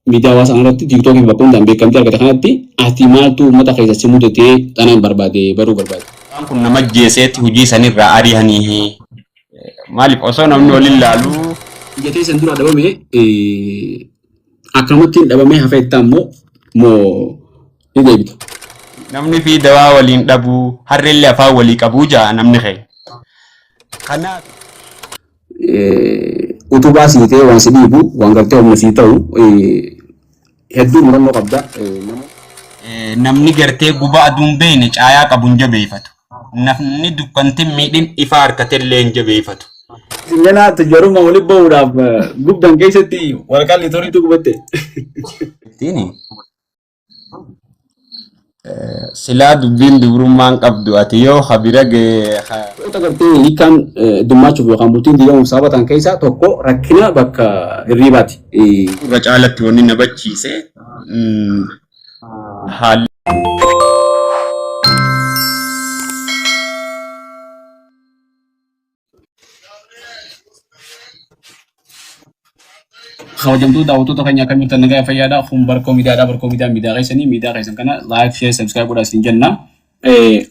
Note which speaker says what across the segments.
Speaker 1: Miidiyaa hawaasaa kanarratti tiiktookii fi bakka hundaan beekamtii argate kanatti ati maaltu uummata keessa si mudatee tanaan barbaade baruu barbaade.
Speaker 2: Waan kun nama ajjeeseeti hujii sanirraa arihanii maaliif osoo namni waliin laaluu.
Speaker 1: Ija teessan duraa dhabame akkanumatti hin dhabamee hafe jettaa immoo moo ni deebita?
Speaker 2: Namni fi dawaa waliin dhabuu harreellee afaan walii qabuu ja'a namni keenya. Kanaaf.
Speaker 1: Utubaa sii ta'ee waan si dhiibu waan gartee humna sii ta'u hedduu murannoo qabda. Nama
Speaker 2: Namni gartee guba aduun beeyne caayaa qabu hin jabeeffatu. Namni dukkanti hin miidhin ifa harkatellee hin jabeeffatu.
Speaker 1: Isin ganaa tujjarummaa walitti bahuudhaaf gubdan keessatti waraqaa liitooriitu gubatte.
Speaker 2: Ittiin Silaa dubbiin dubrummaan qabdu ati yoo ka bira ga'e ka.
Speaker 1: Wantoota gartee hiikkaan heddummachuuf yookaan bultiin diigamuuf sababa ta'an keessaa tokko rakkina bakka hirriibaati.
Speaker 2: Irra caalatti wanni na bachiise haalli.
Speaker 1: Kabajamtoota daawwattoota keenya akkam jirtan nagaa fayyaadha. Kun Barkoo Miidiyaadha. Barkoo Miidiyaan miidiyaa keessanii miidiyaa keessan kana like, share, subscribe godhaa isin jenna.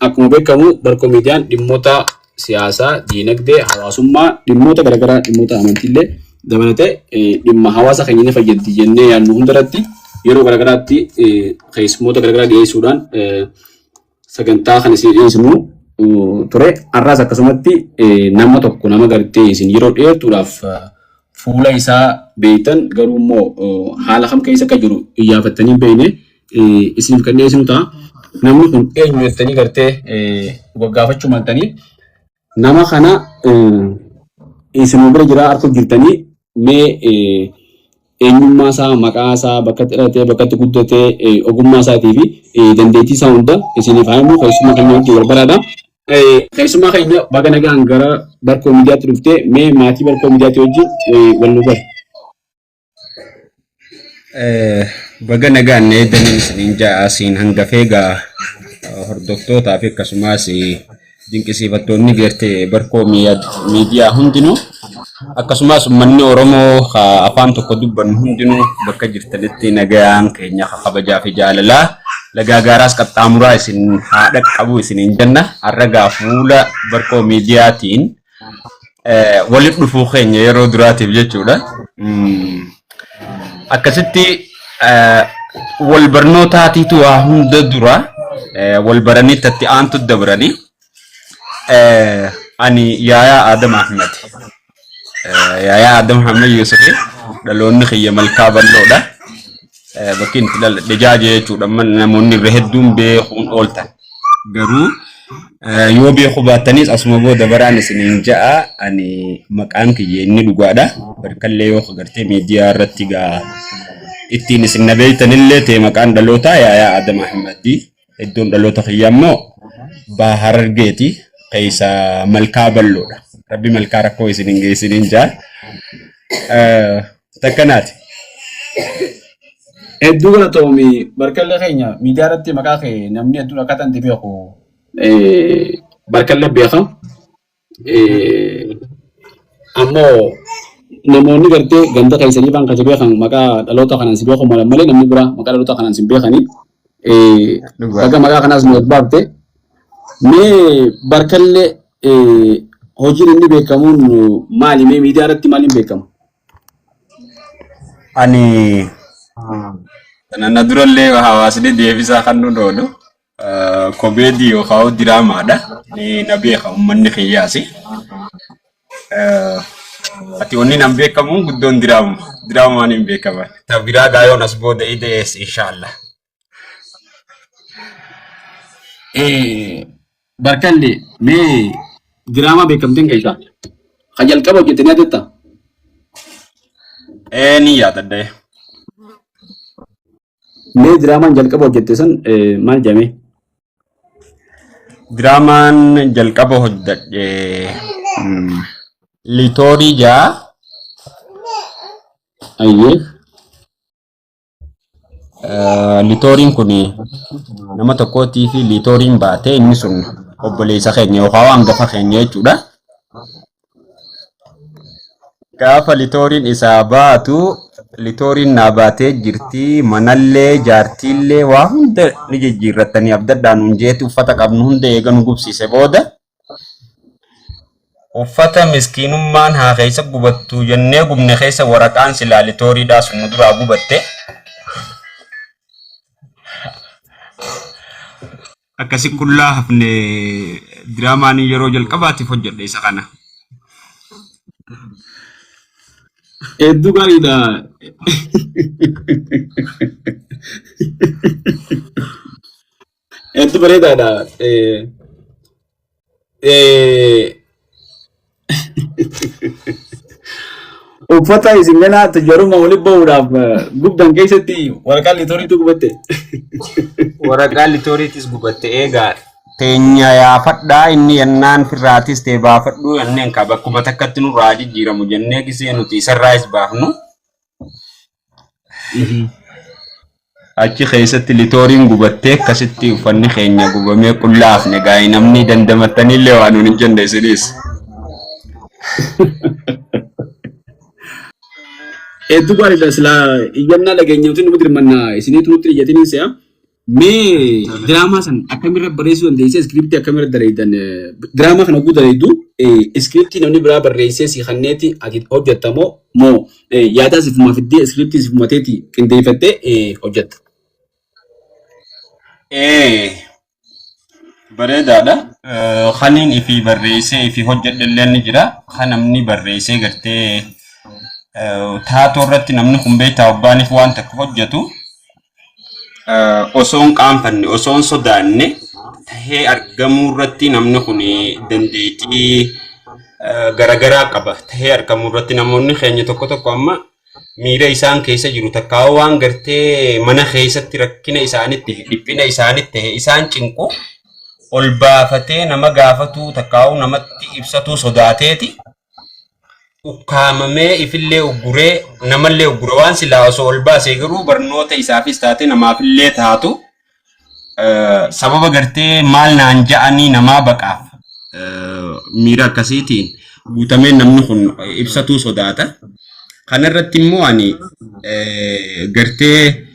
Speaker 1: Akkuma beekamu Barkoo Miidiyaan dhimmoota siyaasaa, diinagdee, hawaasummaa, dhimmoota garaagaraa, dhimmoota amantiillee dabalatee dhimma hawaasa keenya ni fayyaddi jennee yaadnu hundarratti yeroo garaagaraatti keessummoota garaagaraa dhiyeessuudhaan sagantaa kan isin dhiyeessinu ture. Har'aas akkasumatti nama tokko nama gartee isin yeroo dheertuudhaaf fuula isaa beektan garuu immoo haala kam keessa akka jiru iyyaafattanii hin beekne isiniif kan dhiyeessinu ta'a. Namni kun eenyu jettanii gartee gaggaafachuu maltanii nama kana isinuu bira jiraa arguu jirtanii mee eenyummaa isaa, maqaa isaa, bakka itti dhalate, bakka itti guddate, ogummaa isaatii fi dandeettii isaa hunda isiniif haa himu. Keessummaa keenya wajjin wal baraadha. Keessummaa keenya baga nagaan gara Barkoo Miidiyaatti dhuftee mee maatii Barkoo Miidiyaatti wajjin wal nu bari.
Speaker 2: Baga nagaan na eegdaniin isiniin ja'a siin hangafee gaa hordoftootaa fi akkasumas dinqisiifattoonni geerte Barkoo Miidiyaa hundinuu akkasumas uummanni Oromoo afaan tokko dubbannu hundinuu bakka jirtanitti nagaan keenya kabajaa fi jaalalaa lagaa gaaraas qaxxaamuraa isin haa dhaqqabu isiniin jenna. Har'a gaa fuula Barkoo Miidiyaatiin walitti dhufuu keenya yeroo duraatiif jechuudha. Akkasitti wal barnootaatiitu waa hunda dura wal baranii tatti aantu dabranii ani Yaayaa Adam Ahmed. Yaayaa Adam Ahmed Yusufi dhaloonni kiyya malkaa bal'oodha. Bakki inni dhaladhe jaajee jechuudha. Namoonni irra hedduun beekuun ooltan. Garuu yoo beekuu baattanis asuma booda baraan isiniin ja'a ani maqaan kiyya inni dhugaadha. Barkallee yoo agartee miidiyaa irratti gaa ittiin isin na beektanillee ta'e maqaan dhalootaa Yaayaa Adam Ahmadi. Iddoon dhaloota kiyyaa immoo Baha Harargeeti keessa Malkaa Bal'oodha. Rabbi malkaa rakkoo isin hin geessiniin ja'a. Takkanaati.
Speaker 1: Hedduu galatoomi Barkallee keenya miidiyaa irratti maqaa kee namni hedduun akkaataan itti beeku Barkallee beeka. Ammoo namoonni gartee ganda keessanii faan kan si beekan maqaa dhaloota kanaan si beeku malan malee namni biraa maqaa dhaloota kanaan si hin beekani. Baga maqaa kanaas nu baafte. Mee Barkallee hojiin inni beekamuun maali? Mee miidiyaa irratti maaliin beekama?
Speaker 2: Ani na durallee hawaasni deebisaa kan nu oolu komeedii yookaan diraamaadha. Ni na beeka uummanni kiyyaasi. Ati wanni nan beekamuun guddoon diraamuma. Diraamumaan hin beekaman. Ta biraa gaayoon as booda idees inshaallah.
Speaker 1: Barkallee mee diraamaa beekamteen keessaa kan jalqaba hojjette ni yaadatta?
Speaker 2: Ee ni yaadadha.
Speaker 1: Mee diraamaan jalqaba hojjette san maal jedhame?
Speaker 2: Diraamaan jalqaba hojjedhe Litoorii ja'a.
Speaker 1: Ayyee.
Speaker 2: Litooriin kun nama tokkootii fi litooriin baate inni sun obboleessa keenya yookaan hangafa keenya jechuudha. Gaafa litooriin isaa baatu Litooriin naa baatee jirti. Manallee jaartiillee waa hunda ni jijjiirrattanii abdadhaan nuun jeeti uffata qabnu hunda eega nu gubsiise booda uffata miskiinummaan haa keessa gubattu jennee gubne keessa waraqaan silaa litooriidhaa sun nu duraa gubatte. Akkasi qullaa hafne. Diraamaan yeroo jalqabaatiif hojjedhe isa kana.
Speaker 1: Hedduu gaariidha. Hedduu bareedaadha. Uffata isin ganaa tujjarummaa walitti bahuudhaaf gubdan keessatti waraqaa liitooriitu gubatte.
Speaker 2: Waraqaa litooriitis gubatte. Eegaa teenya yaafadhaa inni yennaan firraatis ta'e baafadhuu jenneen ka bakkuma takkatti nurraa jijjiiramu jennee gisee nuti isarraayis baafnu. Achi keessatti litooriin gubattee akkasitti uffanni keenya gubamee qullaa hafne. Gaa'ii namni dandamattaniillee waan nuun hin jenne isinis.
Speaker 1: Hedduu gaariidha. Silaa iyyannaa dhageenyamtu nu dirmannaa isiniitu nutti iyyatiniin se'a. Mee diraamaa san akkamirra barreessuu dandeessee, iskiriptii akkamirra dalaydan? Diraamaa kana oguu dalaydu iskiriptii namni biraa barreessee si kanneeti ati hojjettamoo moo yaadaa sifumaa fiddee iskiriptii sifumateeti qindeeffattee hojjetta?
Speaker 2: Ee, bareedaadha. Kaniin ifii barreessee ifii hojjedhe illee ni jira. Kan namni barreessee gartee taatoo irratti namni kun beektaa obbaaniif waan takka hojjetu osoo hin qaanfanne, osoo hin sodaanne tahee argamuu irratti namni kun dandeettii garagaraa qaba. Tahee argamuu irratti namoonni keenya tokko tokko amma miira isaan keessa jiru takkaa waan gartee mana keessatti rakkina isaanitti fi dhiphina isaanitti ta'e isaan cinqu ol baafatee nama gaafatuu takkaa'uu namatti ibsatuu sodaateeti ukkaamamee ifillee ugguree namallee uggure. Waan silaa osoo ol baasee garuu barnoota isaafis taate namaafillee taatu sababa gartee maal naan ja'anii namaa baqaaf miira akkasiitiin guutamee namni kun ibsatuu sodaata. Kanarratti immoo ani gartee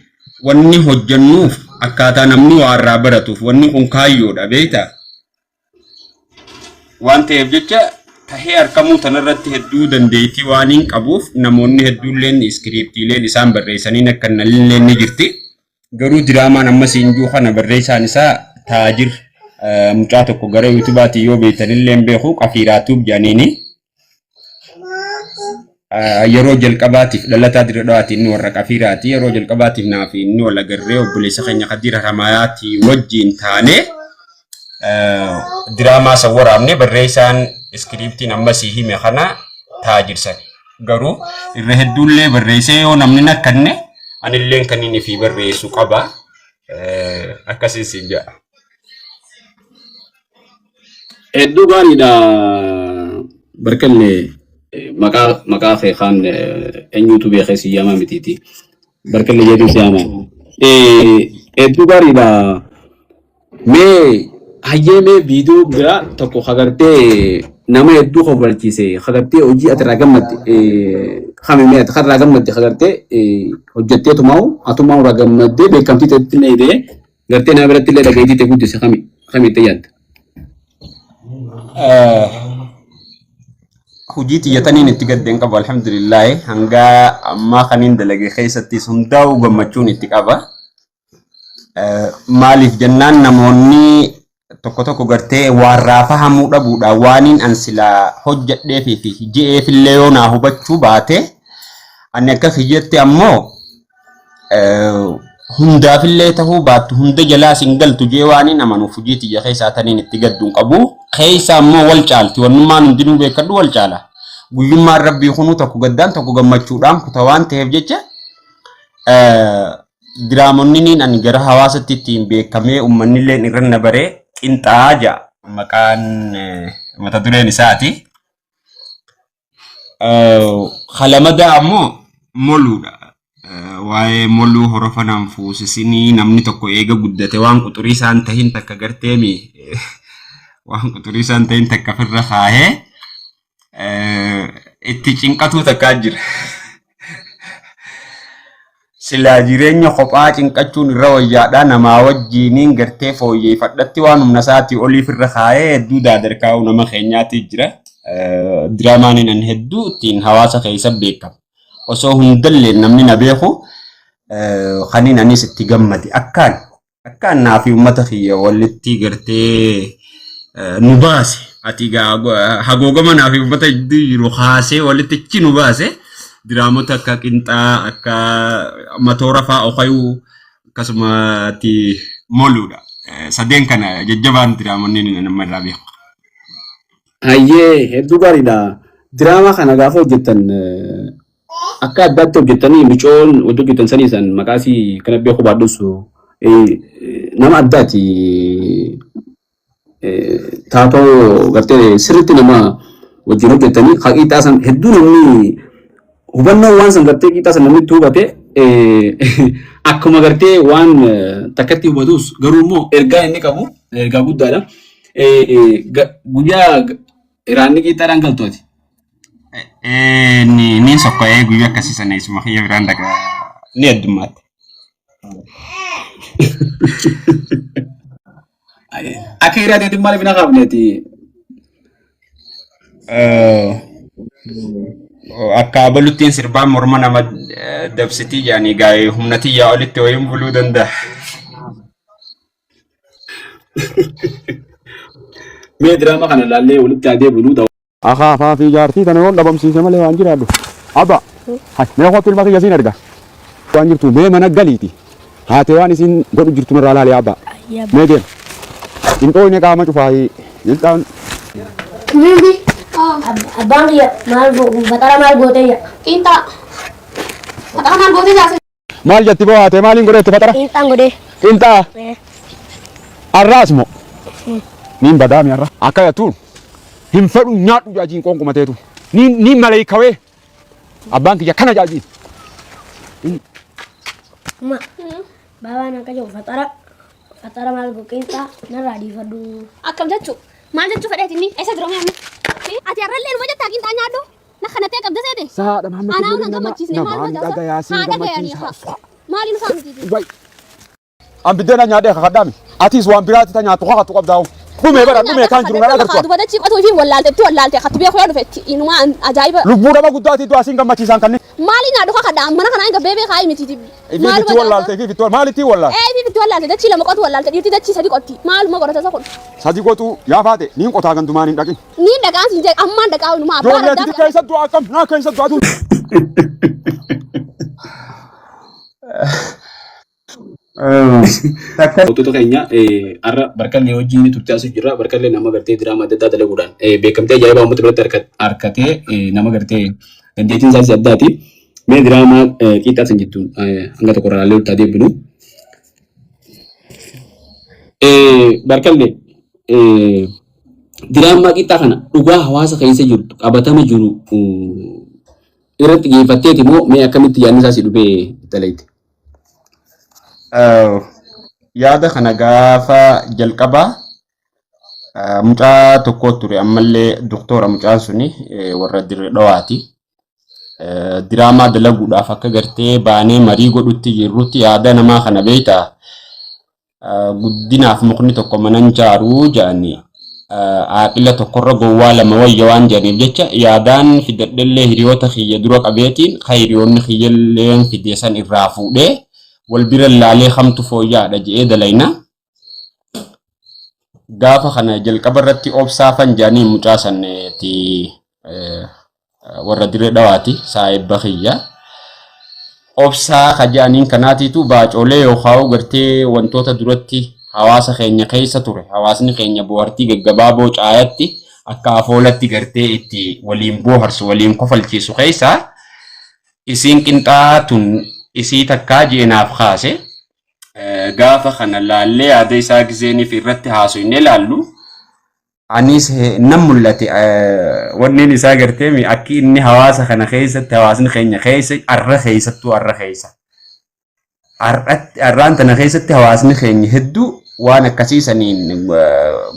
Speaker 2: wanni hojjennuuf akkaataa namni waa irraa baratuuf, wanni kun kaayyoodha beektaa. Waan ta'eef jecha tahee argamuu tanarratti hedduu dandeettii waan hin qabuuf namoonni hedduulleen iskiriiptiileen isaan barreessaniin akka nalillee ni jirti. Garuu diraamaan amma siinjuu kana barreessaan isaa Taajir, mucaa tokko gara yuutubaatiin yoo beektanillee hin beeku, Qafiiraatuub jedhaniini. Yeroo jalqabaatiif dhalataa Dirre Dhawaati, inni warra Qafiiraati. Yeroo jalqabaatiif naa fi inni wal agarree obboleessa keenya Kadiir Haramaayaati wajjin taanee diraamaa san waraabne. Barreessaan iskiriiptiin amma sii hime kana Taajir sani. Garuu irra hedduullee barreessee yoo namni nakkanne anilleen kan inni fi barreessu qaba. Akkasiin siin jedha.
Speaker 1: Hedduu gaariidha. Barkallee maqaa kee kaan eenyutu beekee si yaamaa mitiiti. Barkallee jedhu si yaamaa. Hedduu gaariidha. Mee hayyee, mee viidiyoo biraa tokko hagartee nama hedduu kofalchiise, hagartee hojii ati irraa gammadde kami? Mee ati irraa gammadde hagartee hojjettee tumaa'u atumaa irraa gammaddee beekamtii ta'etti illee ta'ee gartee nama biratti illee dhageettii ta'e guddise kami kami itti yaadda?
Speaker 2: Hojii xiyyataniin itti gaddeen qabu, alhamdulillaahi, hanga ammaa kaniin dalage keessattis hundaa'uu gammachuun itti qaba. Maaliif jennaan namoonni tokko tokko gartee waarraa fahamuu dhabuudhaan waaniin an silaa hojjedheefii fi ji'eefillee yoo naa hubachuu baate, ani akka kiyyatti ammoo hundaafillee ta'uu baattu hunda jalaas hin galtu jee waaniin amanuuf hojii tiyya keessaa taniin itti gaddu hin qabu. Keessa ammoo wal caalti, wannummaan hundinuu beekadhu wal caala. Guyyummaan rabbii kunuu tokko gaddaan tokko gammachuudhaan kuta waan ta'eef jecha diraamonni niin ani gara hawaasatti ittiin beekamee uummanni illee irra na baree qinxaa ja'a maqaan mata dureen isaati. Kalamadaa ammoo moluudha. Waa'ee moluu horofa naan fuusisinii namni tokko eega guddate waan quxurii isaan tahin takka garteemi waan quxurii isaan tahin takka ofirra kaahee itti cinqatuu takkaa jira. Silaa jireenya kophaa cinqachuun irra wayyaadha namaa wajjiiniin gartee fooyyeeffadhatti waan humna isaatii oliif irra kaayee hedduu daadarkaa'u nama keenyaati jira. Diraamaan inni hedduu ittiin hawaasa keessa beekama. Osoo hundallee namni na beeku kaniin anis itti gammade akkaan akkaan naa fi uummata kiyya walitti gartee nu baase. Ati hagoogama naa fi uummata jidduu jiru kaasee walitti achi nu baase. Diraamota akka qinxaa akka matoora fa'aa okayuu akkasumatti moluudha. Sadeen kana jajjabaan diraamonni nama irraa beeku.
Speaker 1: Hayyee, hedduu gaariidha. Diraamaa kana gaafa hojjettan akka addaatti hojjettanii micoon wanta hojjettan sanii san maqaa isii kana beekuu baadhus nama addaati. Taatoo gartee sirriitti nama wajjin hojjettanii haqiiqaa san hedduu namni hubannoo waan san gartee qiixaa san namni itti hubate akkuma gartee waan takkatti hubatus garuu immoo ergaa inni qabu ergaa guddaadha. Guyyaa iraanni qiixaadhaan galtu ati.
Speaker 2: Ni sokka'ee guyyaa akkasii sana isuma kiyya biraan dhaqa ni heddummaatti.
Speaker 1: Akka hiriyaa maaliif na kaafneeti?
Speaker 2: Akka abaluttiin sirbaan morma nama dabsitii jedhanii gaa'ee humna tiyyaa olitti wayiin buluu danda'a.
Speaker 1: Mee diraamaa kana ilaallee walitti adeemnu.
Speaker 3: Akaafaa fi jaartii tana yoon dhabamsiise malee waan jiraadhu. Abba, hay, mee kottu ilma kiyya siin erga. Waan jirtu mee mana galiiti. Haate waan isin godhu jirtu narraa laali abba. Mee deem. Hin dhooyne qaama cufaayii. Ilxaan.
Speaker 4: Mimi. Abbaan kiyya maal faxara maal gootee jedha.
Speaker 5: Qiinxaa. Faxara maal gootee jaase?
Speaker 3: Maal jetti boo haate maaliin godhetti faxara?
Speaker 4: Qiinxaan godhee.
Speaker 3: Qinxaa. Arraas moo? Niin badaami arra. Akka jettuun hin fedhu nyaadhu jaajiin qoonqumateetu. Niin niin maleeykawee. Abbaan kiyya kana jaajiin.
Speaker 4: Ma. Baabaan akka jedhu faxara faxara maal godhe qiinxaa narraa dhiifadhu.
Speaker 5: Akkam jechuu? Maal jechuu fedheeti inni? Eessa jira mee amma? Ati har'allee numa jettaa qiinxaa nyaadhu? Na kanattee qabda seete?
Speaker 3: Saadha Mahammed
Speaker 5: Anaa
Speaker 3: Tulluu
Speaker 5: na
Speaker 3: nama
Speaker 5: gammachiisne maal
Speaker 3: namaan
Speaker 5: goota?
Speaker 3: dhagayaa siin
Speaker 5: Haa dhagayanii
Speaker 3: gammachiisa.
Speaker 5: haa. Maali nu saamtiiti?
Speaker 3: Wai. An biddeena nyaadhee kakadhaami. Atis waan biraatti ta nyaattu kakattu qabdaa'u. Dhumee bara dhumee kaan jiru na agartu.
Speaker 5: Duba dachii qotuu fi wallaalte wallaalte hattu beeku yoo dhufetti inuma ajaa'iba.
Speaker 3: Lubbuu nama guddaati iddoo asiin gammachiisaan kanneen.
Speaker 5: Maali nyaadhu kakadha mana kanaa hinga beebee kaa'ee miti.
Speaker 3: Ifiif itti wallaalte ifiif itti maal itti wallaalte?
Speaker 5: Ee ifiif itti wallaalte dachii lama qotu wallaalte dhiirti dachii sadi qotti maaluma godhata isa kun.
Speaker 3: Sadi qotuu yaa faate niin qotaa gandumaan hin dhaqin.
Speaker 5: Niin dhaqaan siin jedhe ammaan dhaqaa inuma abbaa
Speaker 3: Ijoollee
Speaker 5: raddaa
Speaker 3: ati keessa du'a akkam naa keessa du'a tun.
Speaker 2: Takka
Speaker 1: Wantoota keenya har'a Barkallee wajjin ni turte asii jirra. Barkallee nama gartee diraamaa adda addaa dalaguudhaan beekamtee ajaa'ibaa uummata biratti harkatee nama gartee dandeettiin isaas addaati. Mee diraamaa qiixxaa san jettuun hanga tokko irraa ilaallee deebinu. Barkallee diraamaa qiixxaa kana dhugaa hawaasa keessa jirtu qabatama jiru irratti xiyyeeffatteeti moo mee akkamitti yaadni isaa si dhufee dalayte?
Speaker 2: Yaada kana gaafa jalqabaa mucaa tokko ture ammallee doktora mucaan suni warra dirree dhawaati. Diraamaa dalaguudhaaf akka gartee baanee marii godhutti jirrutti yaada namaa kana beektaa guddinaaf mukni tokko mana hin jaaruu jedhanii aaqila tokkorra gowwaa lama wayya waan jedhaniif jecha yaadaan fidadhellee hiriyoota kiyya dura qabeetiin ka hiriyoonni kiyyalleen fide san irraa fuudhee wal bira laalee kamtu fooyya'aadha jedhee dalayna. Gaafa kana jalqaba irratti obsaa fan jedhanii mucaa saneeti warra dirree dhawaati saayibba kiyya. Obsaa ka jedhaniin kanaatiitu baacoolee yookaan gartee wantoota duratti hawaasa keenya keessa ture hawaasni keenya bohaartii gaggabaaboo caayatti akka afoolatti gartee itti waliin bohaarsu waliin kofalchiisu keessaa isiin qinxaa tun isii takkaa jeenaaf kaase. Gaafa kana laallee yaada isaa gizeeniif irratti haasofnee laallu anis nan mul'ate wanneen isaa gartee akki inni hawaasa kana keessatti hawaasni keenya keessa arra keessattuu arra keessa arraan tana keessatti hawaasni keenya hedduu waan akkasii saniin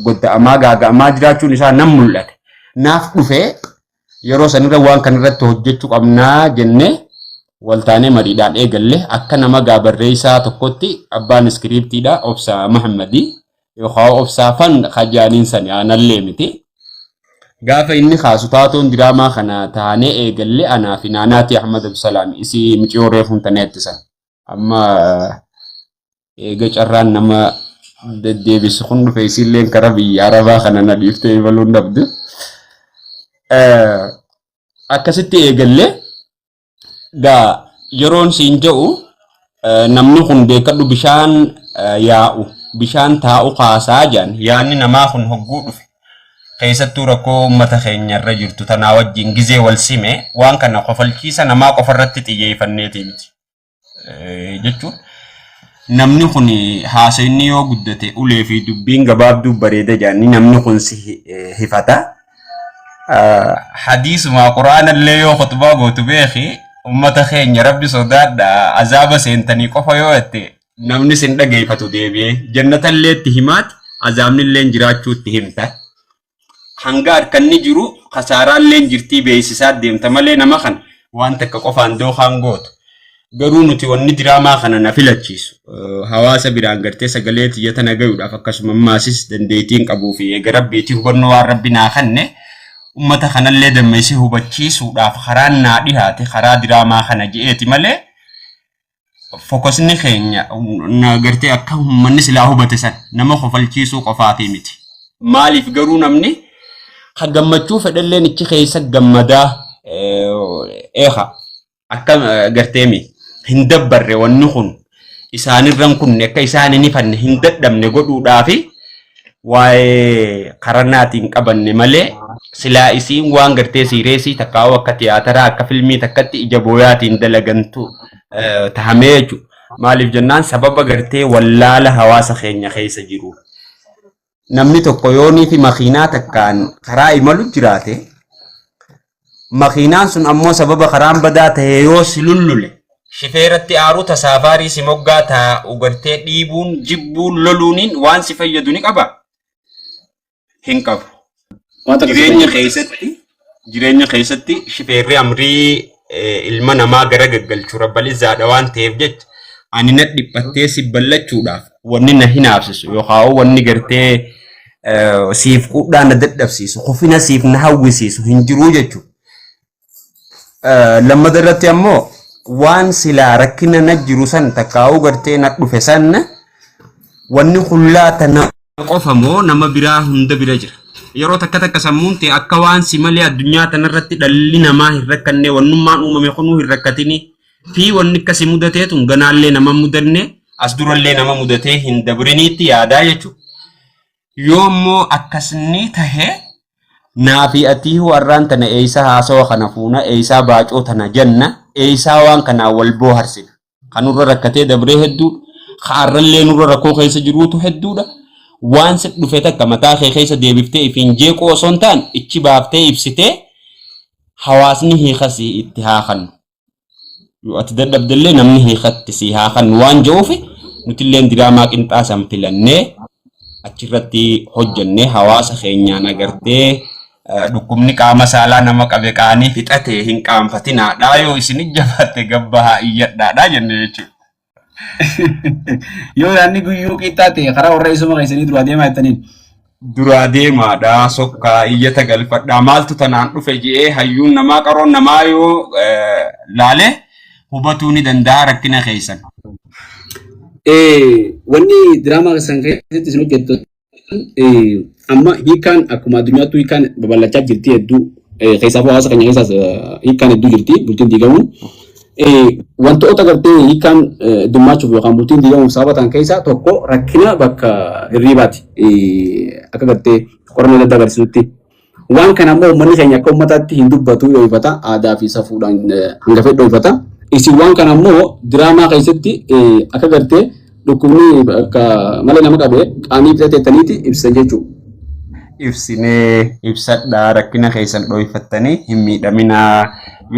Speaker 2: godda'amaa gaaga'amaa jiraachuun isaa nan mul'ate naaf dhufee yeroo sanirra waan kanarratti hojjechuu qabnaa jennee Waltaanee mariidhaan eegalle. Akka nama gaa barreessaa tokkotti abbaan iskiriiptiidha Obsaa Mahammadi yookaan Obsaa Fan kajaaniin sani aanallee miti. Gaafa inni kaasu taatoon diraamaa kana taanee eegalle anaa fi Naanaati Ahmad Absalaam isii miciyoo reefuun taneetti san. Amma eega carraan nama deddeebisu kun dhufe isiilleen karaa biyya Arabaa kana na dhiiftee imaluun dhabdu. Akkasitti eegalle. Gaa yeroon siin jedhu namni kun beekadhu bishaan yaa'u bishaan taa'u kaasaa jedhan yaanni namaa kun hogguu dhufe keessattuu rakkoo uummata keenya irra jirtu tanaa wajjin gizee wal sime waan kana kofalchiisa namaa qofarratti xiyyeeffanneeti miti. Jechuun namni kun haasayni yoo guddate ulee fi dubbiin gabaabduu bareeda jedhanii namni kun si hifata. Hadiisuma quraanallee yoo khutbaa gootu beeki ummata keenya rabbi sodaadha azaaba seentanii qofa yoo jette namni sin dhageeffatu deebi'ee jannatallee itti himaati azaabnillee jiraachuu itti himta. Hanga harkanni jiru kasaaraalleen jirtii beeksisaa deemta malee nama kana waan takka qofaan dookaan gootu. Garuu nuti wanni diraamaa kana na filachiisu hawaasa biraan gartee sagalee tiyya tana gayuudhaaf akkasuma ammaasis dandeettiin qabuu fi eega rabbiitii hubannoo waan rabbi naa kanne ummata kanallee dammeessee hubachiisuudhaaf karaan naa dhihaate karaa diraamaa kana je'eeti malee fokosni keenya na gartee akka uummanni silaa hubate san nama kofalchiisuu qofaafi miti. Maaliif garuu namni ka gammachuu fedhalleen ichi keessa gammadaa eeha akka garteemi hin dabbarre wanni kun isaanirran kunne akka isaan hin ifanne hin dadhabne godhuudhaafi waa'ee karannaatiin qabanne malee silaa isiin waan gartee siireesii takkaa'uu akka tiyaataraa akka filmii takkatti ija booyaatiin dalagantu tahamee jechuudha. Maaliif jennaan sababa gartee wallaala hawaasa keenya keessa jiru. Namni tokko yoonii fi makiinaa takkaan karaa imalu jiraate makiinaan sun ammoo sababa karaan badaa ta'e yoo si lullule shifeeratti aaruu tasaafaarii si moggaa taa'u gartee dhiibuun jibbuun loluuniin waan si fayyadu ni qaba hin qabu.
Speaker 1: Waan takka si
Speaker 2: Jireenya
Speaker 1: fayyadu.
Speaker 2: keessatti jireenya keessatti shifeerri amrii ilma namaa gara gaggalchu rabbalizzaadha waan ta'eef jecha ani na dhiphattee si ballachuudhaaf wanni na hinaafsisu yookaan wanni gartee siif quudhaa na dadhabsiisu kufina siif na hawwisiisu hin jiruu jechuudha. Lammata irratti ammoo waan silaa rakkina na jiru san takkaa'uu gartee na dhufe san wanni hullaata na qofa moo nama biraa hunda bira jira. Yeroo takka takka sammuun ta'e akka waan si malee addunyaa tanarratti dhalli namaa hin rakkanne wannummaan uumame kunuu hin rakkatini fi wanni akkasii mudatee tun ganaallee nama mudanne as durallee nama mudatee hin dabriniitti yaadaa jechuudha. Yoo immoo akkasni tahe naa fi atii warraan tana eeysaa haasawa kana fuuna eeysaa baacoo tana janna eeysaa waan kanaa wal booharsina. Kan nurra rakkatee dabree hedduudha. Kaarrallee nurra rakkoo keessa jiruutu hedduudha. Waan si dhufe takka mataa kee keessa deebiftee ifiin jeequu osoo hin taane ichi baaftee ibsitee hawaasni hiikasii itti haa kannu. Yoo ati dadhabdellee namni hiikatti si haa kannu waan jedhuuf nutilleen diraamaa qinxaa san filannee achirratti hojjennee hawaasa keenyaan agartee dhukkubni qaama saalaa nama qabe qaanii fixate hin qaanfatinaadhaa yoo isin jabaatte gabbahaa iyyadhaadhaa jenne jechuudha.
Speaker 1: Yoo yaadni guyyuu qixxaa ta'e karaa warra isuma keessanii duraa deemaa jettaniin.
Speaker 2: Duraa deemaadhaa sokkaa iyyata galfadhaa maaltu tanaan dhufe je'ee hayyuun namaa qaroon namaa yoo laale hubatuu ni danda'a rakkina keessan.
Speaker 1: Wanni diraamaa san keessatti isin hojjettu amma hiikaan akkuma addunyaattuu hiikaan babal'achaa jirti hedduu keessaafuu hawaasa keenya keessaas hiikaan hedduu jirti bultiin diigamuun. Wantoota gartee hiikaan heddummachuuf yookaan bultiin diigamuuf sababa ta'an keessaa tokko rakkina bakka hirriibaati akka gartee qorannoo adda addaa agarsiisutti. Waan kana ammoo uummanni keenya akka uummataatti hin dubbatu dho'ifata aadaa fi safuudhaan hanga fedhe dho'ifata. Isin waan kana ammoo diraamaa keessatti akka gartee dhukkubni akka malee nama qabe qaanii fixateettaniiti ibsan jechuudha.
Speaker 2: Ibsinee ibsadhaa rakkina keessan dho'ifattanii hin miidhaminaa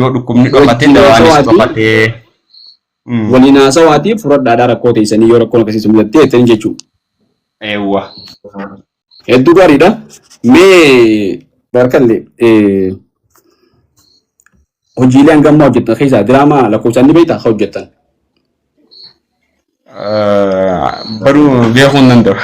Speaker 2: yoo dhukkubni dhokate
Speaker 1: Wajjin
Speaker 2: dawaanis
Speaker 1: haasawaatii
Speaker 2: dhokatee.
Speaker 1: Waliin haasawaatii fudhadhaadhaa rakkoo teessanii yoo rakkoon akkasii isin mudatte jettanii jechuudha.
Speaker 2: Eewwa.
Speaker 1: Hedduu gaariidha. Mee barkallee Hojiilee hanga ammaa hojjettan keessaa diraamaa lakkoofsaan ni beektaa akka hojjettan?
Speaker 2: Baruu beekuu hin danda'u.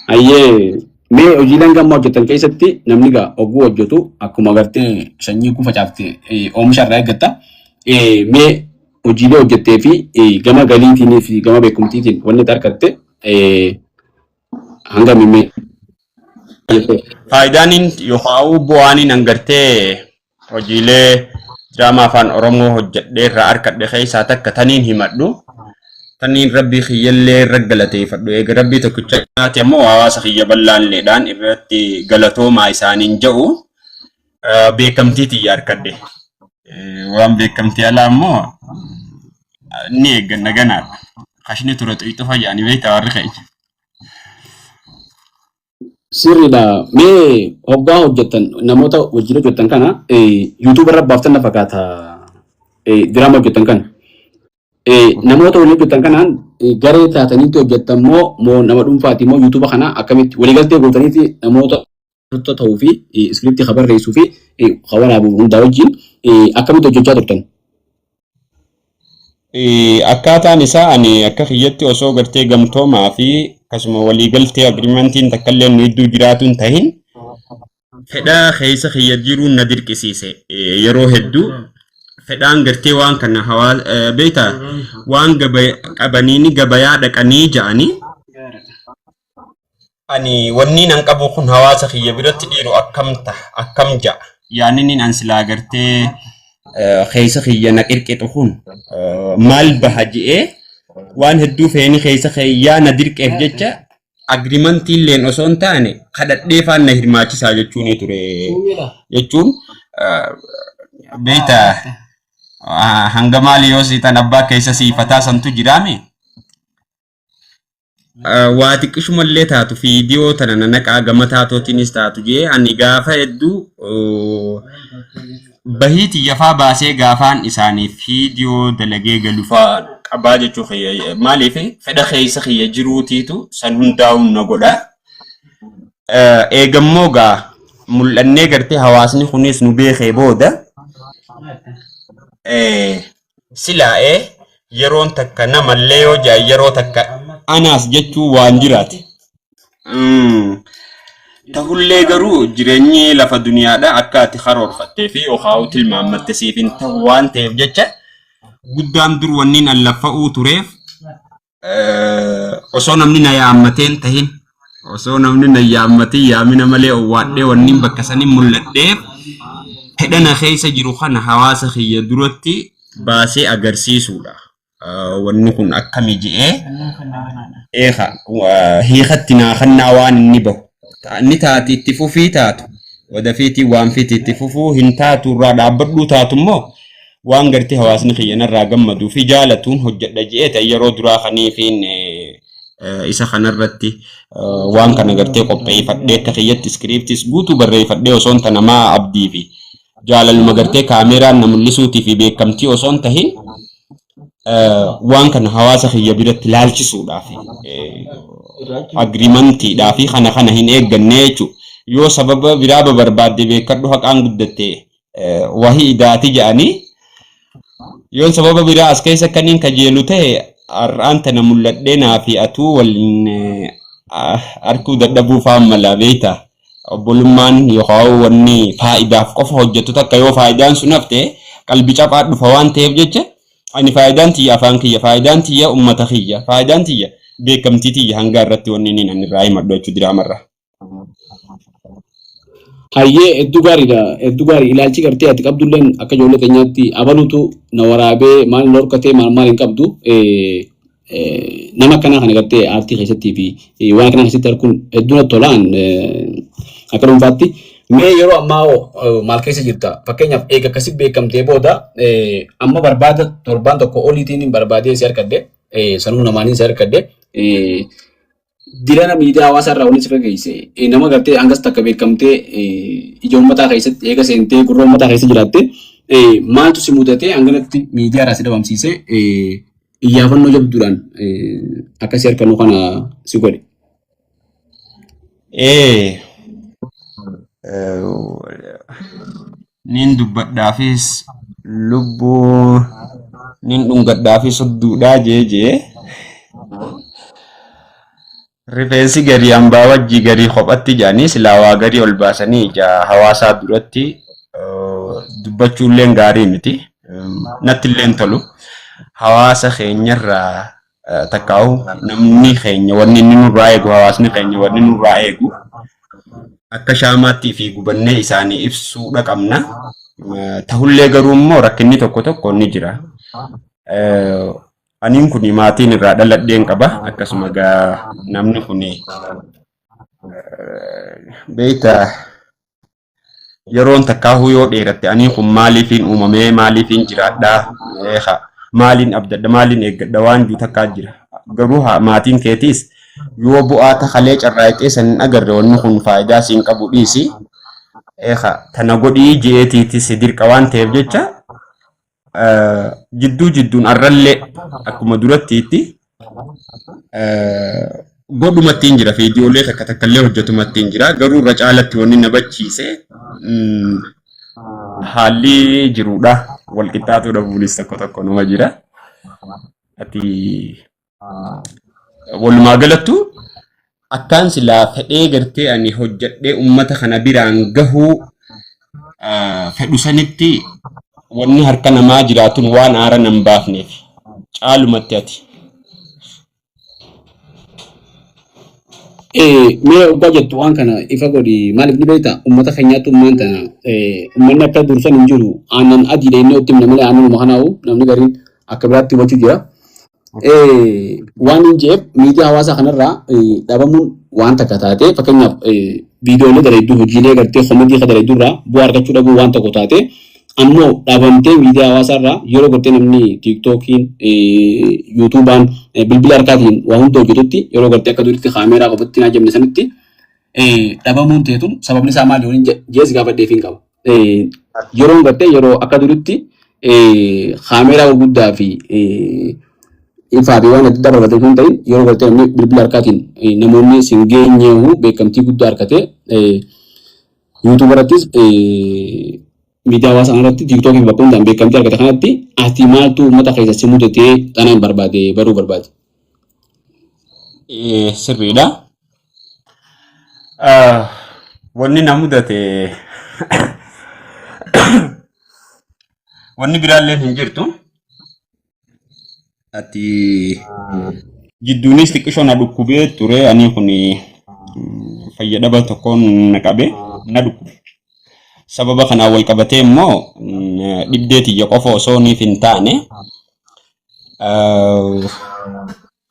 Speaker 1: Hayyee mee hojiilee hanga ammaa hojjettan keessatti namni gaa oguu hojjetu akkuma agartee sanyii kun facaafte oomisha irraa eeggatta. Mee hojiilee hojjettee fi gama galiitiin fi gama beekumtiitiin wanni itti argatte hanga mimmee.
Speaker 2: Faayidaan yookaan bu'aan an gartee hojiilee diraamaa afaan Oromoo hojjedhee irraa argadhe keessaa takka taniin himadhu. Taniin rabbii kiyyallee irra galateeffadhu. Eega rabbii tokkichaati ammoo hawaasa kiyya bal'aalleedhaan irratti galatoomaa isaaniin jedhu beekamtii tiyya argadhe. Waan beekamtii alaa ammoo ni eegganna ganaadha. Kashni ture xuyixufa jedhanii beektaa warri keenya.
Speaker 1: Sirriidha. Mee hoggaa hojjettan namoota wajjin hojjettan kana YouTube irra baaftan na fakkaata diraama hojjettan kana. Namoota waliin hojjettan kanaan garee taataniitti hojjettan moo moo nama dhuunfaati moo YouTube kana akkamitti waliigaltee gootaniiti namoota ta'uu fi iskiriptii ka barreessuu fi ka waraabu hundaa wajjin akkamitti hojjechaa turtan?
Speaker 2: Akkaataan isaa ani akka kiyyatti osoo gartee gamtoomaa fi akkasuma waliigaltee agreementiin takka illee nu gidduu jiraatu hin tahin fedha keessa kiyya jiruun na dirqisiise. Yeroo hedduu fedhaan gartee waan kana hawaasa beektaa waan qabaniini gabayaa dhaqanii ja'anii ani wanni nan qabu kun hawaasa kiyya biratti dhiiru akkam ta'a akkam ja'a yaanni an silaa gartee keessa kiyya na qirqixu kun maal baha je'ee waan hedduu feeni keessa kiyyaa na dirqeef jecha agreementii illeen osoo hin taane kadhadhee faan na hirmaachisaa jechuun ture jechuun beektaa hanga maali yoo siitan abbaa keessa siifataa santu jiraame. Waa xiqqishumallee taatu fiidiyoo tana nanaqaa gama taatootiinis taatu jee ani gaafa hedduu bahii tiyyafaa baasee gaafaan isaaniif fiidiyoo dalagee galufaa qabaa jechuu kiyya maaliif fedha keessa kiyya jiruutiitu san hundaa'uun na godha. Eegammoo gaa mul'annee gartee hawaasni kunis nu beekee booda silaa'ee yeroon takka namallee yoo jaa yeroo takka anaas jechuu waan jiraate. Tahullee garuu jireenyi lafa duniyaadha akka ati karoorfattee fi yookaan tilmaammatte siif hin ta'u waan ta'eef jecha guddaan dur wanniin an laffa'uu tureef osoo namni na yaammateen tahin osoo namni na yaammatin yaamina malee owwaadhee wanniin bakka sanii mul'adheef fedha na keessa jiru kana hawaasa kiyya duratti baasee agarsiisuudha. Wanni kun akkami je'ee eeka hiikatti naa kannaa waan inni bahu. Inni taati itti fufii taatu wadafiitii waan fiti itti fufuu hin taatu irraa dhaabbadhuu taatu immoo waan gartee hawaasni kiyya narraa gammaduu fi jaalatuun hojjedha je'ee ta'e yeroo duraa kaniifiin isa kanarratti waan kana gartee qopheeffadhee akka kiyyatti iskiriiptis guutuu barreeffadhee osoo hin namaa abdii fi jaalaluma gartee kaameeraan na mul'isuutii fi beekamtii osoo hin tahin waan kana hawaasa kiyya biratti laalchisuudhaaf agreementiidhaa fi kana kana hin eegganne jechuudha. Yoo sababa biraa barbaadde beekadhu haqaan guddatte wahii idaati jedhanii yoon sababa biraa as keessa akkaniin kajeelu ta'e har'aan tana mul'adhee naa fi atuu waliin arkuu dadhabuu faan mala beektaa. Obbolummaan yookaan wanni faayidaaf qofa hojjetu takka yoo faayidaan sun hafte qalbii caphaa dhufa waan ta'eef jecha ani faayidaan tiyya afaan kiyya faayidaan tiyya ummata kiyya faayidaan tiyya beekamtii tiyya hanga irratti wanni inni ani irraa himadhu jechuu diraamarra.
Speaker 1: Hayyee hedduu gaariidha. Hedduu gaarii ilaalchi gartee ati qabdulleen akka ijoollee keenyaatti abaluutu na waraabee maal na horkatee maal maal hin qabdu. Nama akkanaa kana gartee aartii keessattii fi waan akkanaa keessatti arguun hedduu natti tolaan akka dhuunfaatti. Mee yeroo ammaa hoo maal keessa jirta? Fakkeenyaaf eega akkasi beekamtee booda amma barbaada torbaan tokko oliitiin barbaadee si argadde sanuu namaaniin si argadde dirana miidiyaa hawaasaa irraa waliin si fageesse nama gartee hangas takka beekamtee ija uummataa keessatti eega seentee gurra uummataa keessa jiraatte maaltu si mudatee hanganatti miidiyaa irraa si dhabamsiise iyyaafannoo jabduudhaan akkasii harkanuu kana si godhe.
Speaker 2: Nin dubbadhaafis lubbuu nin dhungadhaafis hudduudhaa jee jee. Rifeensi garii hambaa wajji garii kophatti jedhanii silaa waa garii ol baasanii ija hawaasaa duratti dubbachuulleen gaarii miti. Nattillee hin tolu. Hawaasa keenyarraa takkaa'u namni keenya wanni inni nurraa eegu hawaasni keenya wanni nurraa eegu akka shaamaatti fi gubannee isaanii ibsuudha qabna. Tahullee garuu immoo rakkinni tokko tokko ni jira. Aniin kun maatiin irraa dhaladheen qaba. Akkasuma gaa namni kun beekta yeroon takkaahuu yoo dheeratte aniin kun maaliifiin uumamee maaliifiin jiraadhaa maaliin abdadha maaliin eeggadha waan jiru takkaa jira. Garuu maatiin keetiis yoo bu'aa takalee carraaqee san hin agarre wanni kun faayidaa siin qabu dhiisi. Tana godhii je'eetiitis dirqa waan ta'eef jecha jidduu jidduun arrallee akkuma durattiitti godhumatti hin jira viidiyoolee takka takkallee hojjetumatti hin jira garuu irra caalatti wanni na bachiise haalli jiruudha wal qixxaatuu dhabuunis tokko tokko numa jira. Ati walumaa galattu akkaan silaa fedhee gartee ani hojjedhee ummata kana biraan gahuu fedhu sanitti wanni harka namaa jiraatun waan aara nan baafneef caalumatti ati.
Speaker 1: Mee oggaa jettu waan kana ifa godhi maaliif ni beektaa uummata keenyaatti ummaan tana uummanni akka dursan hin jiru aannan adiidha inni otti himna malee aannanuma kanaa'u namni gariin akka biraatti hubachuu jira. Waan hin jeef miidiyaa hawaasaa kanarraa dhabamuun waan takka taate fakkeenyaaf viidiyoolee dalayduu hojiilee gartee komedii ka dalayduu irraa bu'aa argachuu dhabuu waan tokko taate ammoo dhabamtee miidiyaa hawaasaa irraa yeroo gartee namni tiiktookiin yuutuubaan bilbila harkaatiin waa hunda hojjetutti yeroo gartee akka duritti kaameeraa qofatti hin ajjamne sanitti dhabamuun teetun sababni isaa maali waliin jees gaafadheef hin qaba. Yeroon gartee yeroo akka duritti kaameeraa gurguddaa fi ifaa fi waan adda addaa barbaadatu hin ta'in yeroo gartee namni bilbila harkaatiin namoonni sin geenyeehu beekamtii guddaa argatee yuutuub irrattis miidiyaa hawaasaa irratti tiiktookii fi bakka hundaan beekamtii argate kanatti ati maaltu uummata keessa si mudatee xanaan barbaade baruu barbaade.
Speaker 2: Sirriidha. Wanni na mudate wanni biraallee hin jirtu. Ati jidduunis xiqqishoo na dhukkubee ture ani kun fayyadama tokkoon na qabe na dhukkube. Sababa kanaan wal qabatee immoo dhibdee tiyya qofa osoo niif hin taane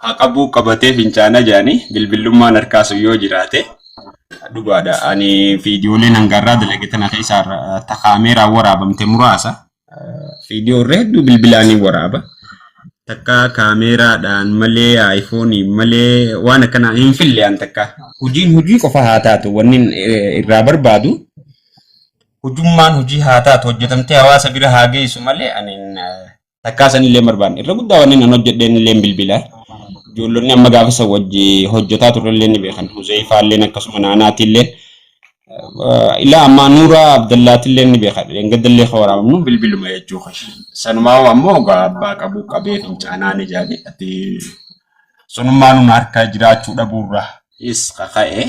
Speaker 2: haqabuu qabatee fincaana jedhanii bilbillummaan harkaa sun yoo jiraate dhugaadha. Ani viidiyooleen hangarraa dalage tana keessaa ta kaameeraan waraabamte muraasa. Viidiyoo irra hedduu bilbilaan waraaba. Takka kaameeraadhaan malee aayifooniin malee waan akkanaa hin fille an takka. Hojiin hojii qofa haa taatu wanni irraa barbaadu hojummaan hojii haa taatu hojjetamtee hawaasa bira haa geessu malee ani takkaa sanillee barbaanne. Irra guddaa wanni nan hojjedheen illee bilbila. Ijoollonni amma gaafa san wajji hojjetaa turrellee ni beekan. Huzeeyfaalleen akkasuma naanaatillee ilaa ammaa Nuuraa Abdallaatillee ni beeka. Dheengaddallee kan waraabamnu bilbiluma jechuu kan. Sanumaa ammoo egaa abbaa qabuu qabee fincaanaa ni jaali. Ati sunummaa nun harka jiraachuu dhabuurraa is kaka'e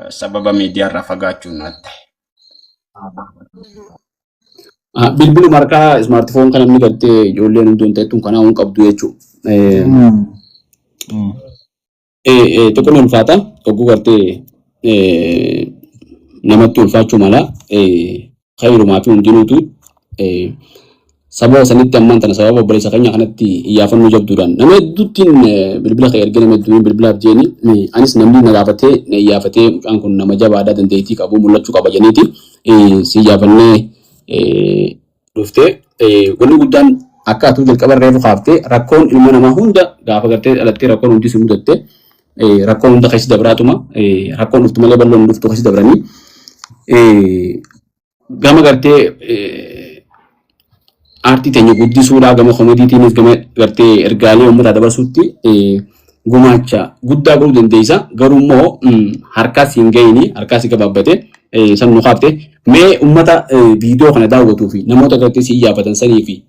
Speaker 2: sababa miidiyaarraa fagaachuun natti ta'e.
Speaker 1: Bilbiluma harkaa ismaartifoon kan namni gartee ijoolleen hundi hin ta'ettuun kanaa hin qabdu jechuudha. Tokko ni ulfaata. Hogguu gartee namatti ulfaachuu mala. Khayrumaa fi hundinuutu sababa sanitti ammaan tana sababa obboleessa keenya kanatti iyyaafannoo jabduudhaan nama hedduuttiin bilbila kee ergee nama hedduun bilbilaaf jeeni anis namni na gaafatee na iyyaafatee mucaan kun nama jabaadha dandeettii qabu mul'achuu qaba jeniiti si iyyaafannee dhuftee wanni guddaan akka atuu jalqaba reefu kaaftee rakkoon ilma namaa hunda gaafa gartee dhalattee rakkoon hundi si mudatte rakkoon hunda keessa dabraatuma rakkoon dhuftu malee bal'oon dhuftu keessa dabranii gama gartee aartii teenya guddisuudhaa gama komediitiinis gama gartee ergaalee uummataa dabarsuutti Gumaacha guddaa godhuu dandeessa. Garuu immoo harkaa si hin gahini, harkaa si gabaabbate san nu kaafte. Mee uummata viidiyoo kana daawwatuu fi namoota gartee si iyyaafatan sanii fi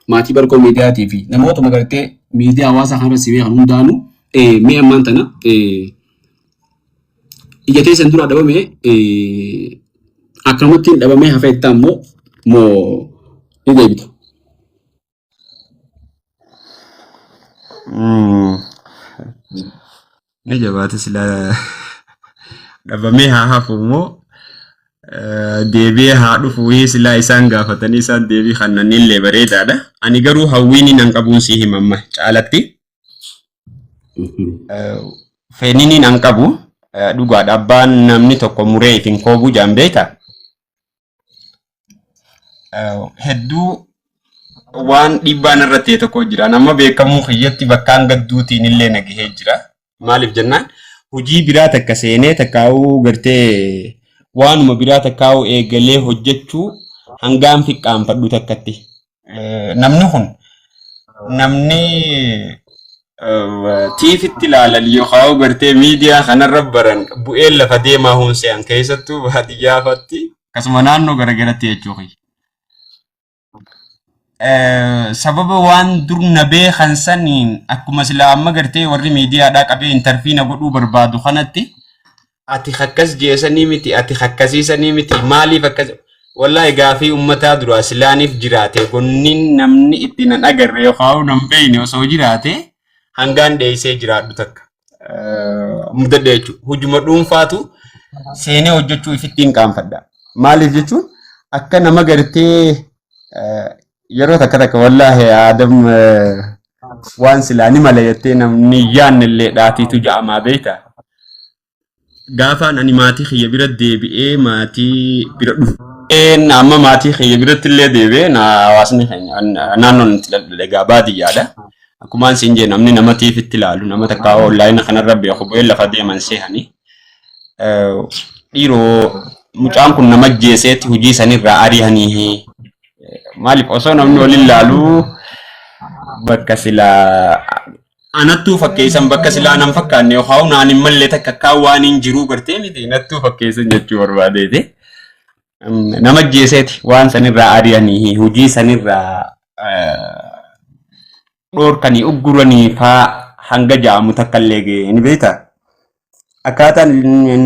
Speaker 1: maatii Barkoo Miidiyaatii fi namootuma gartee miidiyaa hawaasaa kanarra si beekan hundaanuu mee ammaan tana ija teessan duraa dhabame akkanumatti hin dhabamee hafeettaa immoo moo ni deebita?
Speaker 2: Ni jabaate silaa dhabamee haa hafu immoo deebi'ee haa dhufu silaa isaan gaafatanii isaan deebii kannanillee bareedaadha. Ani garuu hawwiin nan qabuun si himamma caalatti. Fedhiin nan qabu dhugaadha. Abbaan namni tokko muree ittiin koobuu jaan beektaa? Hedduu waan dhiibbaan irra ta'e tokko jira. Nama beekamuu kiyyatti bakkaan gadduutiin illee na gahee jira. Maaliif jennaan hojii biraa takka seenee takkaa'uu gartee waanuma biraa takkaa'uu eegalee hojjechuu hangaan fiqqaanfadhu takkatti. Namni kun namni tiifitti ilaalan yookaan gartee miidiyaa kanarra baran bu'een lafa deemaa hunse'an keessattuu baadiyyaa fa'aatti akkasuma naannoo garagaratti jechuudha. Sababa waan dur na beekan saniin akkuma silaa amma gartee warri miidiyaadhaa qabee intarfii na godhuu barbaadu kanatti ati akkas jeesanii miti, ati akkasiisanii miti, maaliif akkas, wallaahi gaafii ummataa duraa silaaniif jiraate gonniin namni itti nan agarre yookaan nan beekne osoo jiraate hangaan dheessee jiraadhu takka mudadhe jechuudha. Hujuma dhuunfaatu seenee hojjechuu ifitti hin qaanfadha. Maaliif jechuun akka nama gartee yeroo takka takka wallaahi Adam waan silaa ni mala jettee namni yaanne illee dhaatiitu ja'amaa beektaa. Gaafaan ani maatii kiyya bira deebi'ee maatii bira dhufeen amma maatii kiyya biratti illee deebi'ee na hawaasni keenya naannoon itti dhaldhale egaa baadiyyaadha. Akkumaan siin jee namni nama tiifitti ilaalu nama takka onlaayina kanarra beeku bu'ee lafa deeman seehanii. Dhiiroo mucaan kun nama jeeseetti hojii sanirraa ari'anii maaliif osoo namni waliin ilaalu bakka silaa anattuu fakkeessan bakka silaa nan fakkaanne yookaan naan hin malle takka akkaan waan hin jiruu gartee miti nattuu fakkeessan jechuu barbaadeeti. Nama jeeseeti waan sanirraa ari'anii hojii sanirraa dhoorkanii ugguranii faa hanga ja'amu takka illee ga'e ni beektaa? Akkaataan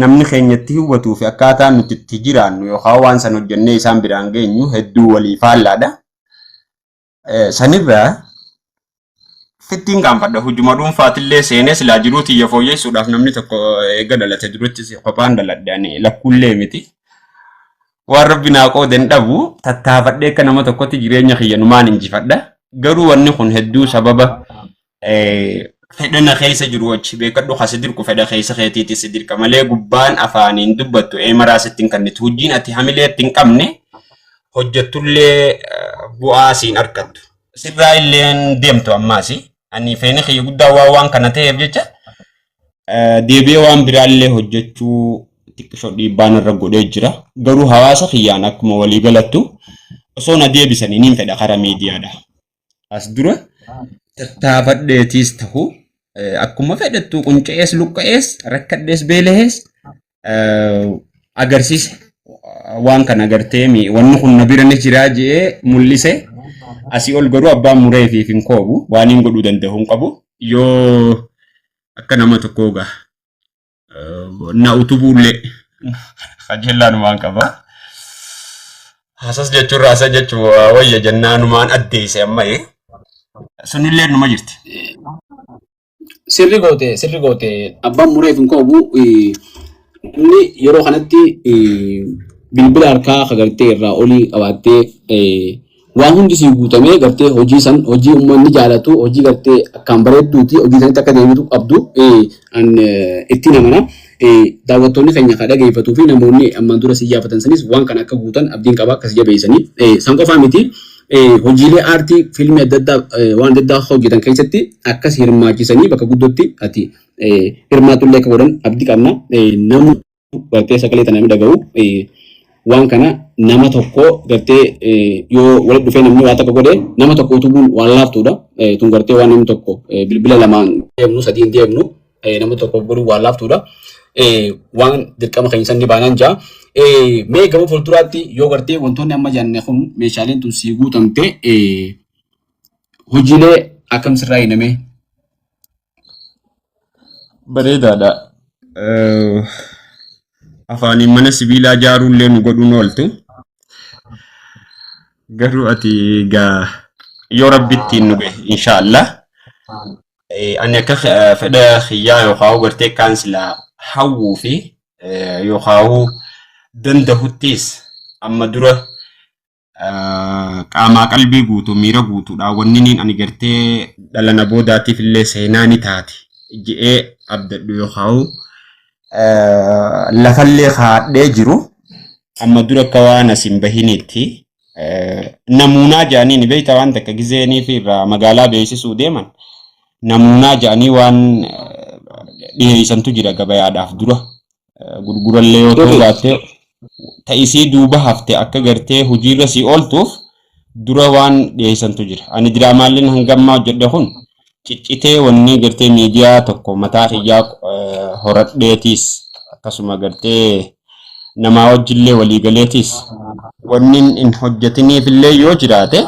Speaker 2: namni keenya itti hubatuu fi akkaataan nuti itti jiraannu yookaan waan san hojjennee isaan biraan geenyu hedduu walii faallaadha. Sanirraa fittiin qaanfadha. Hujuma dhuunfaatillee seenee silaa jiruu tiyya fooyyessuudhaaf namni tokko eega dhalate duratti kophaan dhaladhe ani lakkuullee miti. Waan rabbi naa qoode hin dhabu tattaafadhee akka nama tokkotti jireenya kiyya numaan injifadha. Garuu wanni kun hedduu sababa fedha na keessa jiru achi beekadhu kasi dirqu fedha keessa keetiiti si dirqa malee gubbaan afaaniin dubbattu eemaraa sitti hin kennitu. Hojiin ati hamilee itti hin qabne hojjettullee bu'aa siin argattu. Sirraa illee deemtu ammaas ani feeni kiyya guddaa waan waan kana ta'eef jecha deebi'ee waan biraallee hojjechuu xiqqishoo dhiibbaan irra godhee jira. Garuu hawaasa kiyyaan akkuma walii galattu osoo na deebisanii niin fedha karaa miidiyaadha. As dura tattaafadheetiis ta'u akkuma fedhattu qunca'ees luqqa'ees rakkadhees beelahees agarsiise waan kana agartee wanni kun na bira ni jiraa je'ee mul'ise. Asii ol garuu abbaan muree fi hin koobu waan hin godhuu danda'u hin qabu yoo akka nama tokkoo gaa na utubuullee kajeellaanumaan qaba. Haasas jechuun raasa jechuun wayya jennaanumaan addeesse amma sunillee numa jirti.
Speaker 1: Sirri goote, sirri goote, abbaan mureef hin koobu. Inni yeroo kanatti bilbila harkaa ka gartee irraa olii qabaattee waan hundi sii guutamee gartee hojii san hojii uummanni jaalatu hojii gartee akkaan bareedduuti hojii sanitti akka deebitu qabdu an ittiin amana. Daawwattoonni keenya kan dhageeffatuu fi namoonni ammaan dura si iyyaafatan sanis waan kana akka guutan abdiin qaba akkas jabeessanii. San qofaa miti, hojiilee aartii fiilmii adda addaa waan adda addaa hojjetan keessatti akkas hirmaachisanii bakka guddootti ati hirmaatullee akka godhan abdii qabna. Namni gartee sagalee tana dhaga'u Waan kana nama tokko gartee yoo walitti dhufee namni waa takka godhe nama tokko utubuun waan laaftuudha. Tun gartee waan namni tokko bilbila lamaan deemnu sadiin deemnu nama tokko godhuun waan laaftuudha. Waan dirqama keenya san ni baanaan jaa. Mee gama fuulduraatti yoo gartee wantoonni amma jenne kun meeshaaleen tun sii guutamte hojiilee akkam sirraa hiinamee?
Speaker 2: Bareedaadha. Afaaniin mana sibiilaa ijaaruullee nu godhuun ooltu. Garuu ati egaa yoo rabbi ittiin nu gahe inshaallah. Ani akka fedha kiyyaa yookaan gartee kaan silaa hawwuu fi yookaan dandahuttis amma dura qaamaa qalbii guutuu miira guutuudhaan wanni niin ani gartee dhala na boodaatiif illee seenaa ni taati je'ee abdadhu yookaan lafallee kaadhee jiru amma dura akka waan as hin bahiniitti namuunaa jedhanii ni beekta waan takka gizeenii fi irraa magaalaa beeksisuu deeman namuunaa jedhanii waan dhiheessantu jira gabayaadhaaf dura gurgurallee yoo ta'uu baatte ta'isii duuba hafte akka gartee hojiirra sii ooltuuf dura waan dhiyeessantu jira. Ani diraamaaleen hanga ammaa hojjedhe kun ciccitee wanni gartee miidiyaa tokko mataa kiyyaa horadheetiis akkasuma gartee namaa wajjillee waliigaleetiis wanni hin hojjetiniifillee yoo jiraate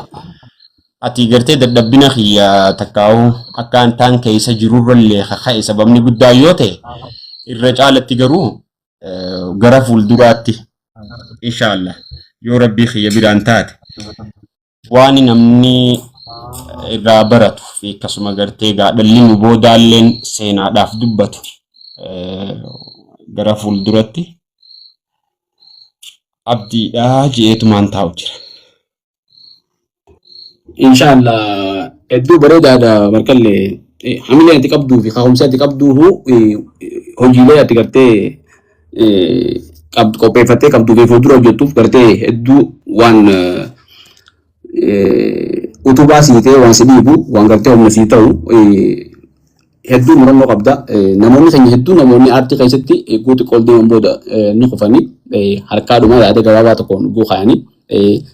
Speaker 2: ati gartee dadhabbina kiyya takkaa'u akka antaan keessa jirurrallee kaka'e sababni guddaa yoo ta'e irra caalatti garuu gara fuulduraatti inshaallah yoo rabbii kiyya biraan taate waan namni irraa baratu fi akkasuma gartee gaadhalli nu boodaalleen seenaadhaaf dubbatu gara fuulduratti abdiidhaa je'eetumaan taa'u jira.
Speaker 1: Inshaallah hedduu bareedaadha barkallee hamilee ati qabduu fi kaka'umsa ati qabduuhu hojiilee ati gartee qopheeffattee qabduu fi fuuldura hojjettuuf gartee hedduu waan utubaa sii ta'e waan si dhiibu waan gartee humna sii ta'u hedduu murannoo qabda. Namoonni keenya hedduu namoonni aartii keessatti eeguu xiqqoo deeman booda ni kufanii harkaadhuma yaada gabaabaa tokkoon guu kaayanii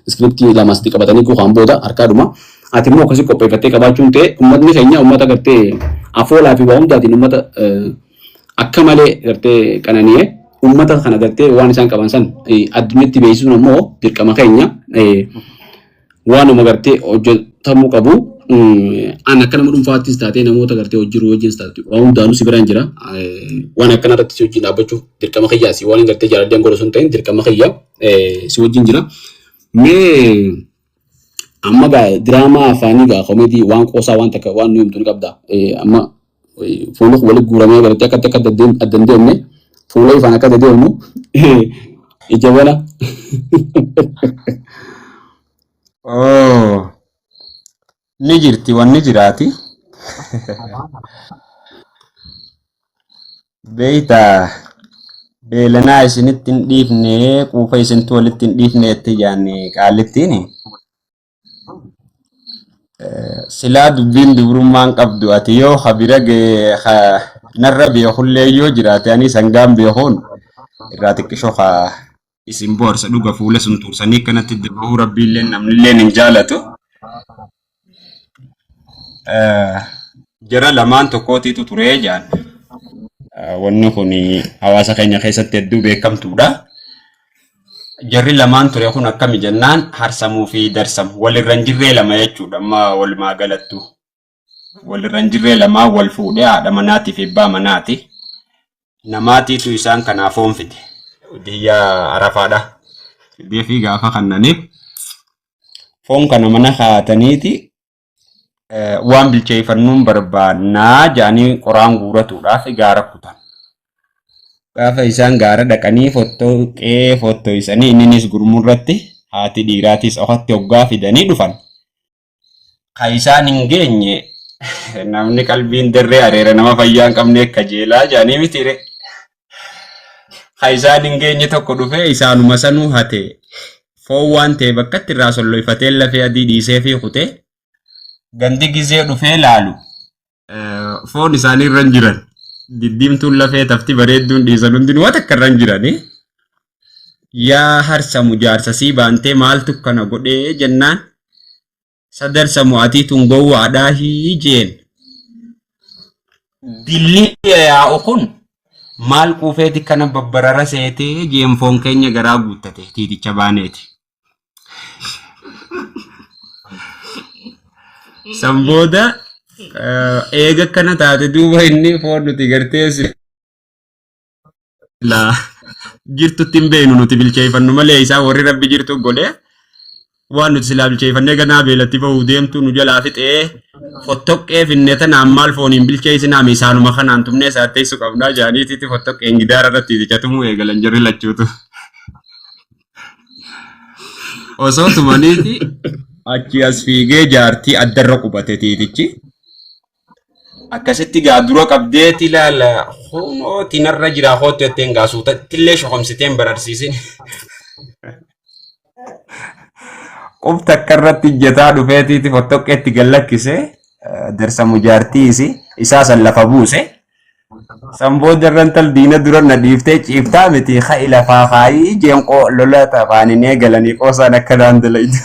Speaker 1: iskiriptii lama sadii qabatanii guu kaan booda harkaadhuma. Ati immoo akkasii qopheeffattee qabaachuun ta'e uummatni keenya uummata gartee afoolaa fi waa hundaatiin uummata akka malee gartee qanani'ee uummata kana gartee waan isaan qaban san addunyaatti beeksisuun ammoo dirqama keenya. Waanuma gartee hojjetamuu qabu. An akka nama dhuunfaattis taatee namoota gartee hojjiru wajjinis taate waan hundaanuu si biraan jira. Waan akkana irratti si wajjin dhaabbachuuf dirqama kiyyaasi. Waan hin gartee jaalalleen godhu sun ta'in dirqama kiyya si wajjin jira. Mee amma gaa diraamaa afaanii gaa komedii waan qoosaa waan takka waan nu himtu ni qabda. Amma fuula wali guuramee gartee akkatti akka adda hin deemne fuula ifaan akka adda deemnu ija bana.
Speaker 2: Oh, ni jirti wanni jiraati. Beeyta beelanaa isinitti hin dhiifne quufa isintu walitti hin dhiifne itti jaanne qaallittiin. Silaa dubbiin dubrummaan qabdu ati yoo ha bira ga'e ha narra beekullee yoo jiraate ani sangaan beekuun irraa xiqqishoo ha isin boorsa dhuga fuula sun tuursanii akkanatti itti bahuu rabbiillee namnilleen hin jaalatu. Jara lamaan tokkootiitu turee jaan. Wanni kun hawaasa keenya keessatti hedduu beekamtuudha. Jarri lamaan ture kun akkami jennaan harsamuu fi darsam walirra hin jirree lama jechuudha amma walumaa galattu. Walirra hin jirree lamaan wal fuudhee haadha manaatii fi abbaa manaati. Namaatiitu isaan kanaa foon fide. Diyyaa arafaadha. Fidee fi gaafa kannaniif foon kana mana kaa'ataniiti waan bilcheeffannuun barbaannaa jedhanii qoraan guuratuudhaaf gaara kutan. Gaafa isaan gaara dhaqanii fottoqee fottoqsanii inninis gurmurratti haati dhiiraatis ofatti hoggaa fidanii dhufan. Ka isaan hin geenye namni qalbiin dirree areera nama fayyaa hin qabne kajeelaa jedhanii mitiire. Ka isaan hin geenye tokko dhufee isaanuma sanuu hate foon waan ta'e bakkatti irraa solloifatee lafee adii dhiisee fi kutee gandi gizee dhufee laalu foon isaanii irra hin jiran. Diddiimtuun lafee tafti bareedduun dhiisan hundinuu waan takka irra hin jirani. Yaa Harsamu jaarsa sii baantee maaltu kana godhee jennaan sadarsamu atii tun gowwaadhaahii jeen. Dilli yaa'u kun maal quufeeti kana babbarara seetee jeen foon keenya garaa guuttate tiiticha baaneeti. San booda eega akkana taate duuba inni foon nuti gartee silaa jirtutti hin beeknu nuti bilcheeffannu malee isaa warri rabbi jirtu godhe waan nuti silaa bilcheeffannee ganaa beelatti bahuuf deemtu nu jalaa fixee fottoqqee finne tanaan maal fooniin bilcheessinaami isaanuma kanaan tumnee saatteessu qabnaa jaaniititti fottoqqeen gidaara irratti iticha tumuu eegalan jarri lachuutu. Osoo tumaniiti achi as fiigee jaartii addarra qubate tiitichi. Akkasitti gaa dura qabdeeti ilaala kunoo tinarra jira kootu jetteen gaa suutattillee shokomsiteen bararsiisin. Qub takka irratti ijjataa dhufeetiiti fottoqqeetti gad lakkise darsamu jaartiisi isaa san lafa buuse. San booda irra intal diina dura na dhiiftee ciiftaa miti ka'i lafaa kaayii jeen qoo lola taphaanin eegalanii qoosaan akka daandalaytu.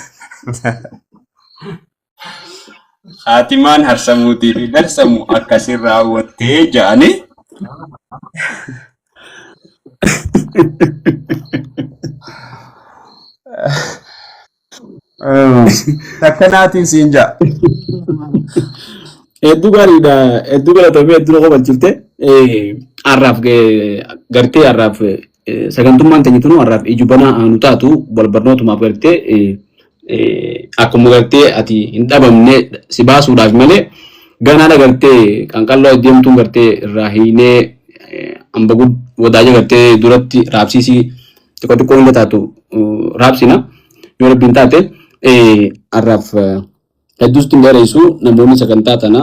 Speaker 2: Haatimaan harsamuutii fi darsamu akkasin raawwattee ja'anii. Takkanaatiin siin ja'a.
Speaker 1: Hedduu gaariidha. Hedduu galatoomii hedduu na kofalchifte. Har'aaf gartee har'aaf sagantummaan teenya tunu har'aaf iju banaa nu taatu wal barnootumaaf gartee akkuma gartee ati hin dhabamne si baasuudhaaf malee ganaadha gartee qanqalloo deemtuun gartee irraa hiinee hamba wadaaja gartee duratti raabsiisii xiqqoo xiqqoo hunda taatu raabsina yoo rabbiin taate har'aaf hedduus hin dheeressu namoonni sagantaa tana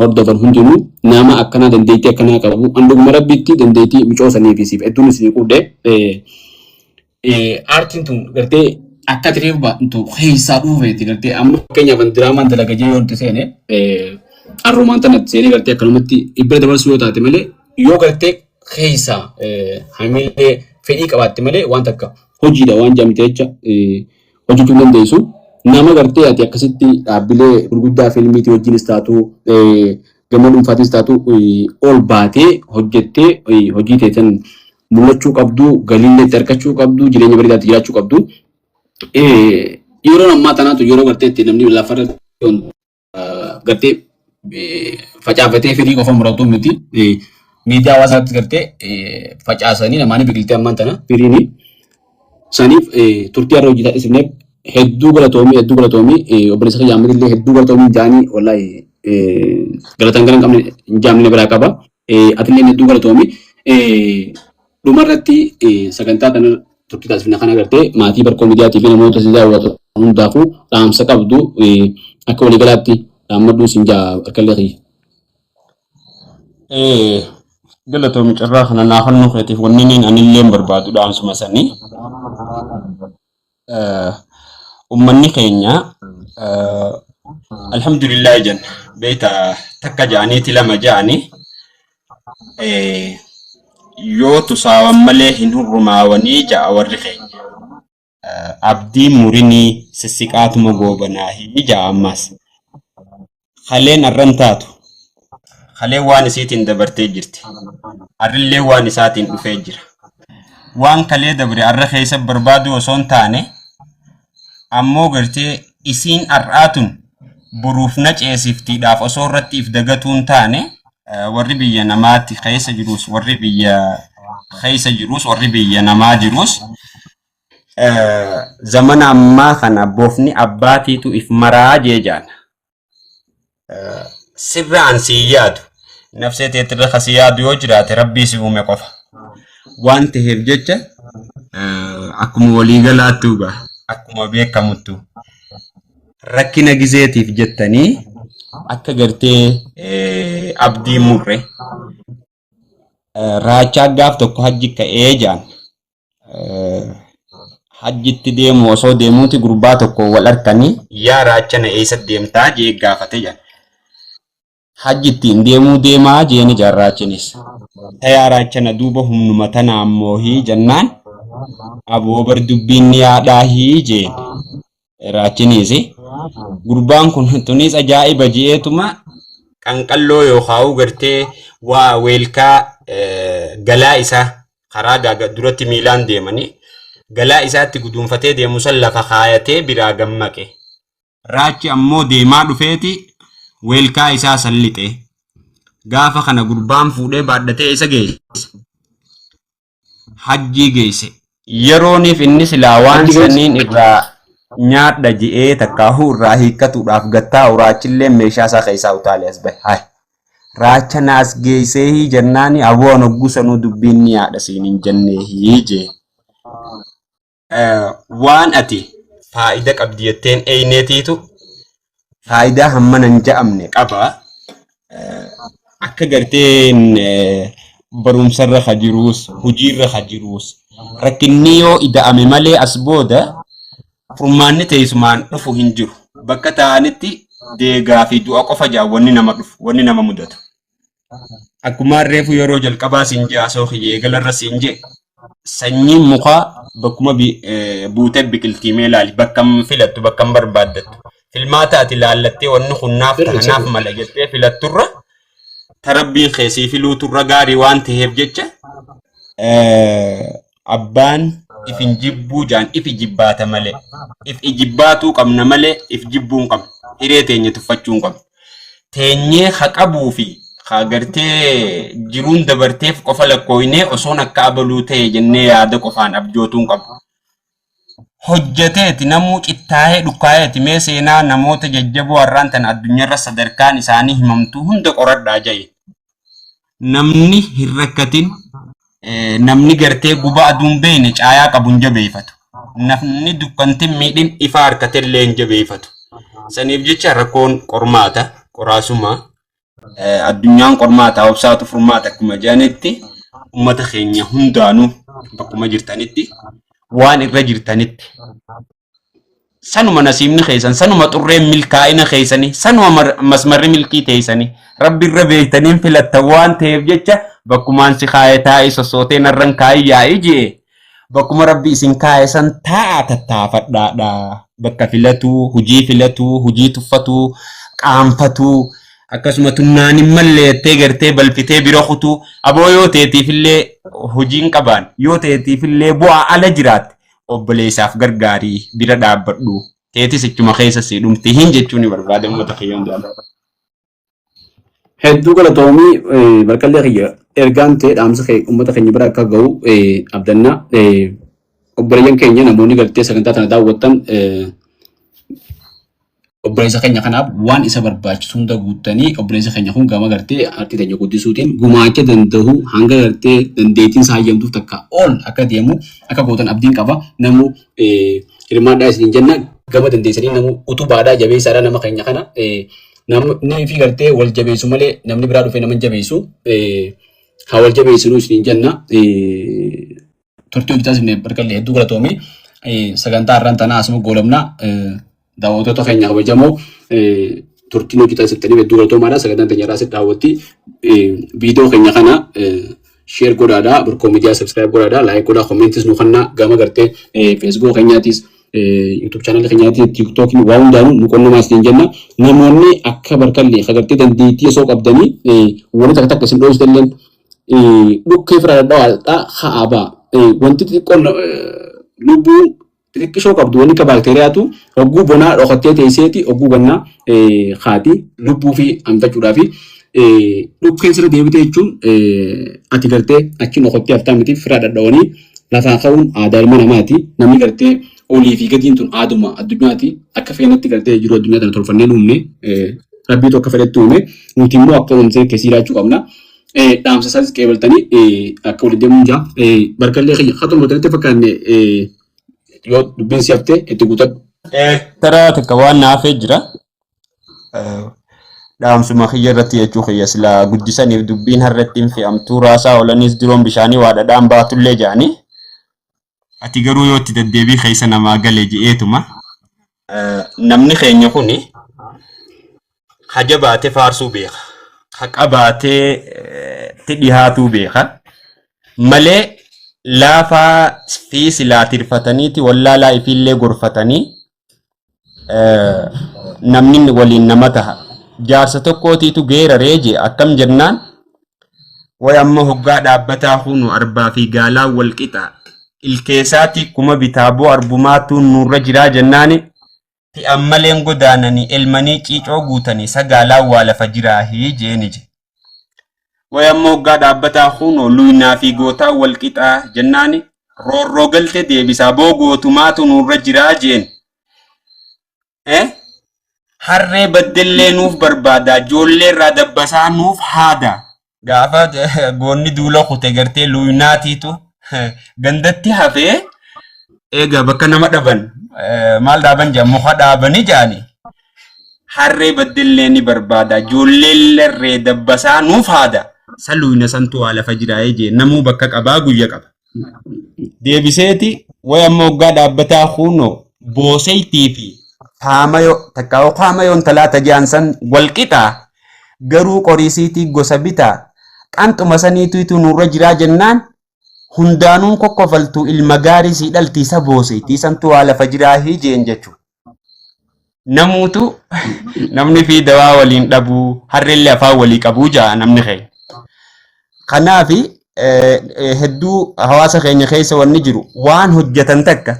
Speaker 1: hordofan hundinuu nama akkanaa dandeettii akkanaa qabu an dhuguma rabbitti dandeettii micoo sanii fi siif hedduun isinii quudhe aartiin tun gartee akka ati reefu baantu keessaa dhuufeeti gartee amma fakkeenyaaf an diraamaan dalaga jee yoo itti seene arrumaan tanatti seenee gartee akkanumatti ibbira dabarsuu yoo taate malee yoo gartee keessaa hamilee fedhii qabaatte malee waan takka hojiidha waan jedhamte jecha hojjechuu hin dandeessu. Nama gartee ati akkasitti dhaabbilee gurguddaa fiilmiitii wajjinis taatu gama dhuunfaatis taatu ol baatee hojjettee hojii teessan mul'achuu qabdu, galiillee itti argachuu qabdu, jireenya bareedaatti jiraachuu qabdu. Yeroon ammaa tanaatu yeroo gartee itti namni lafarratti gartee facaafatee firii qofa muratu miti. Miidiyaa hawaasaatti gartee facaasanii namaanii biqiltee ammaan tana firiini. Saniif turtii har'a hojii taasifneef hedduu galatoomii hedduu galatoomii obboleessa kiyya Ahmad illee hedduu galatoomii jaanii wallaahi galataan gara hin qabne hin jaamne biraa qaba. Atillee hedduu galatoomi. Dhumarratti sagantaa kana turtii taasifna kana gartee maatii Barkoo Miidiyaatii fi namoota si daawwatu hundaafuu dhaamsa qabdu akka waliigalaatti dhaammadhuun siin jaa harkallee kiyya.
Speaker 2: Galatoomi carraa kana naa kennuu keetiif wanni niin anillee barbaadu dhaamsuma sanii. Ummanni keenya alhamdulillah jenna beekta takka ja'aniiti lama ja'anii yoo tusaawan malee hin hurrumaawanii ja'a warri keenya. Abdii murinii sissiqaatuma goobanaahii ja'a ammas. Kaleen arran taatu. Kaleen waan isiitiin dabartee jirti. Arrillee waan isaatiin dhufee jira. Waan kalee dabre arra keessa barbaaduu osoo hin taane ammoo gartee isiin ar'aa tun boruuf na ceesiftiidhaaf osoo irratti if dagatuu hin taane warri biyya namaatti keessa jirus warri biyya keessa jirus warri biyya namaa jirus zamana ammaa kana bofni abbaatiitu if maraa jee jaana. Sirra an sii yaadu nafsee teetirra ka si yaadu yoo jiraate rabbii si uume qofa. Waan ta'eef jecha akkuma waliigalaattuu gaa akkuma beekamuttu rakkina gizeetiif jettanii akka gartee abdii murre raachaa gaaf tokko hajji ka'ee jaan hajjitti deemu osoo deemuuti gurbaa tokko wal arkanii yaa raachana eessa deemtaa jee gaafate jaan. Hajjitti hin deemuu deemaa jeeni jaan raachinis. Tayaa raachana duuba humnuma tanaan moohii jennaan Aboo bar dubbiin ni yaadhaahii jeen. Raachiniis gurbaan kun tunis ajaa'iba je'eetuma qanqalloo yookaan gartee waa weelkaa galaa isaa karaa gaaga duratti miilaan deemanii galaa isaatti guduunfatee deemu san lafa kaayatee biraa gammaqe. Raachi ammoo deemaa dhufeeti weelkaa isaa san lixe. Gaafa kana gurbaan fuudhee baadhatee isa geesse. Hajjii geesse. Yerooniif inni silaa waan
Speaker 1: Hajji geesse.
Speaker 2: saniin irraa nyaadha je'ee takkaahuu irraa hiikkatuudhaaf gattaa'u raachillee meeshaa isaa keessaa utaalee as bahe. Hayi. Raacha naas geessee jennaani aboo an hogguu sanuu dubbiin ni yaadha siin hin jennee jee. Waan ati faayida qabdi jetteen eeyneetiitu faayidaa hammana hin ja'amne qaba. Akka garteen barumsarra ka jiruus hojiirra ka jiruus rakkinni yoo ida'ame malee as booda furmaanni teessumaan dhufu hin jiru. Bakka taa'anitti deegaa fi du'a qofa jaa wanni nama dhufu wanni nama mudatu. Akkuma reefu yeroo jalqabaa siin jee asoo kiyya eegalarra siin jee sanyiin mukaa bakkuma buutee biqiltii mee ilaali bakka hin filattu bakka hin barbaaddattu. Filmaata ati laallattee wanni kun naaf ta'a naaf mala jettee filatturra tarabbiin keessii filuuturra gaarii waan ta'eef jecha abbaan if hin jibbuu jaan if ijibbaata malee if ijibbaatuu qabna malee if jibbuu hin qabnu hiree teenya tuffachuu hin qabnu. Teenyee ha qabuu fi ha gartee jiruun dabarteef qofa lakkooynee osoon akka abaluu ta'e jennee yaada qofaan abjootuu hin qabnu. Hojjateeti namuu cittaa'ee dhukkaa'eeti mee seenaa namoota jajjaboo har'aan tana addunyaarra sadarkaan isaanii himamtuu hunda qoradhaa ja'i. Namni hin rakkatin namni gartee guba aduun beeyne caayaa qabu hin jabeeffatu. Namni dukkantin miidhin ifa harkatellee hin jabeeffatu. Saniif jecha rakkoon qormaata qoraasuma addunyaan qormaata obsaatu furmaata akkuma jedhanitti ummata keenya hundaanuu bakkuma jirtanitti waan irra jirtanitti sanuma nasiibni keessan sanuma xurreen milkaa'ina keessanii sanuma masmarri milkii teessanii rabbi irra beektaniin filattan waan ta'eef jecha bakkumaan si kaa'e taa'ii sossootee narran kaa'ii yaa'ii je'e bakkuma rabbi isin kaa'e san taa'aa tattaafadhaadha bakka filatuu hujii filatuu hujii tuffatuu qaanfatuu akkasuma tunnaan hin malle jettee gartee balfitee bira kutuu aboo yoo teetiifillee hojiin qabaan yoo teetiifillee bu'aa ala jiraatte obboleessaaf gargaarii bira dhaabbadhu teetis ichuma keessa sii dhumti hin jechuun ni barbaada uummata kiyya hundaa.
Speaker 1: Hedduu galatoomii barkallee kiyya ergaan ta'e dhaamsa kee uummata keenya bira akka ga'u abdanna. Obboleeyyan keenya namoonni gartee sagantaa tana daawwattan obboleessa keenya kanaaf waan isa barbaachisu hunda guuttanii obboleessa keenya kun gama gartee aartii teenya guddisuutiin gumaacha danda'u hanga gartee dandeettiin isaa hayyamtuuf takka ol akka deemu akka gootan abdiin qaba. Namu hirmaadhaa isiniin jenna gama dandeessanii namu utubaadhaa jabeessaadhaa nama keenya kana namni fi gartee wal jabeessu malee namni biraa dhufee nama hin jabeessu haa wal jabeessinu isiniin jenna. Turtii hojii taasifne barkallee hedduu galatoomi. Sagantaa har'aan tanaa asuma goolabna. Daawwattoota keenya kabajamoo turtiin hojii taasiftaniif hedduu galatoomaadha. Sagantaan teenya irraa asitti daawwatti. Viidiyoo keenya kana share godhaadha. Burkoo miidiyaa subscribe godhaadha. Like godhaa. Commentis nu kennaa. Gama gartee Facebook keenyaatis YouTube channel keenyaatis TikTokiin waa hundaanuu nu qonnamaa isiniin jenna. Namoonni akka barkallee agartee dandeettii osoo qabdanii wanni takka takka isin dhoofsitan dhukkee fira dhadhawaadha ha'aa ba'a. Wanti xixiqqoon lubbuu xixiqqishoo qabdu wanni akka baakteeriyaatu hogguu bonaa dhokattee teesseeti hogguu gannaa haati lubbuu fi hanfachuudhaa fi dhukkeen sirra deebite jechuun ati gartee achi dhokattee haftaa miti fira dhadhawanii lafaa ka'uun aadaa ilma namaati. Namni gartee olii fi gadiin tun aaduma addunyaati akka feenetti gartee jiru addunyaa tana tolfannee uumne rabbiitu akka fedhetti uume nuti immoo akka uumsee keessi jiraachuu qabna. Dhaamsa isaatis qeebaltanii akka waliin deemuun jaa. Barkallee kiyya haa xumurtanitti fakkaanne yoo dubbiin si haftee itti guutadhu.
Speaker 2: Taraa takka waan naafee jira. Dhaamsuma kiyya irratti jechuu kiyya silaa guddisaniif dubbiin harratti hin fe'amtuu raasaa oolaniis diroon bishaanii waa dhadhaan baatullee jedhanii. Ati garuu yoo itti deddeebii keessa namaa gale je'eetuma. Namni keenya kuni haja baatee faarsuu beeka. Haqa baatee itti dhihaatuu beeka. Malee Laafaa fi silaa tirfataniiti wallaalaa ifiillee gorfatanii namni waliin nama taha. Jaarsa tokkootiitu geeraree jee akkam jennaan way amma hoggaa dhaabbataa kunu arbaa fi gaalaa wal qixa. Ilkeesaati kuma bitaa boo arbumaatu nurra jiraa jennaani ti ammaleen godaananii elmanii ciicoo guutanii sagaalaa waa lafa jiraahii jeeni je. Way amma hoggaa dhaabbataa kunoo luynaa fi gootaa wal qixaa jennaani roorroo galte deebisaa boo gootumaatu nurra jiraa jeen. Eh? Harree baddellee nuuf barbaada ijoollee irraa dabbasaa nuuf haada. Gaafa goonni duula kute gartee luynaatiitu gandatti hafee eega bakka nama dhaban maal dhaaban jedhan muka dhaabanii jedhani. Harree baddellee ni barbaada ijoollee irree dabbasaa nuuf haada. Sa luyna santu waa lafa jiraayee jee namuu bakka qabaa guyya qaba. Deebiseeti way amma hoggaa dhaabbataa kunoo booseytii fi faamayoo takka qaamayoon talaata jedhan san wal qixaa garuu qoriisiitii gosa bitaa qanxuma saniitu nurra jiraa jennaan hundaanuun kokkofaltuu ilma gaarii sii dhaltii isa booseytii santu waa lafa jiraa jeen jechuudha. Namuutu namni fi dawaa waliin dhabuu harreellee afaan walii qabuu ja'a namni keenya. Kanaafi hedduu hawaasa keenya keessa wanni jiru waan hojjetan takka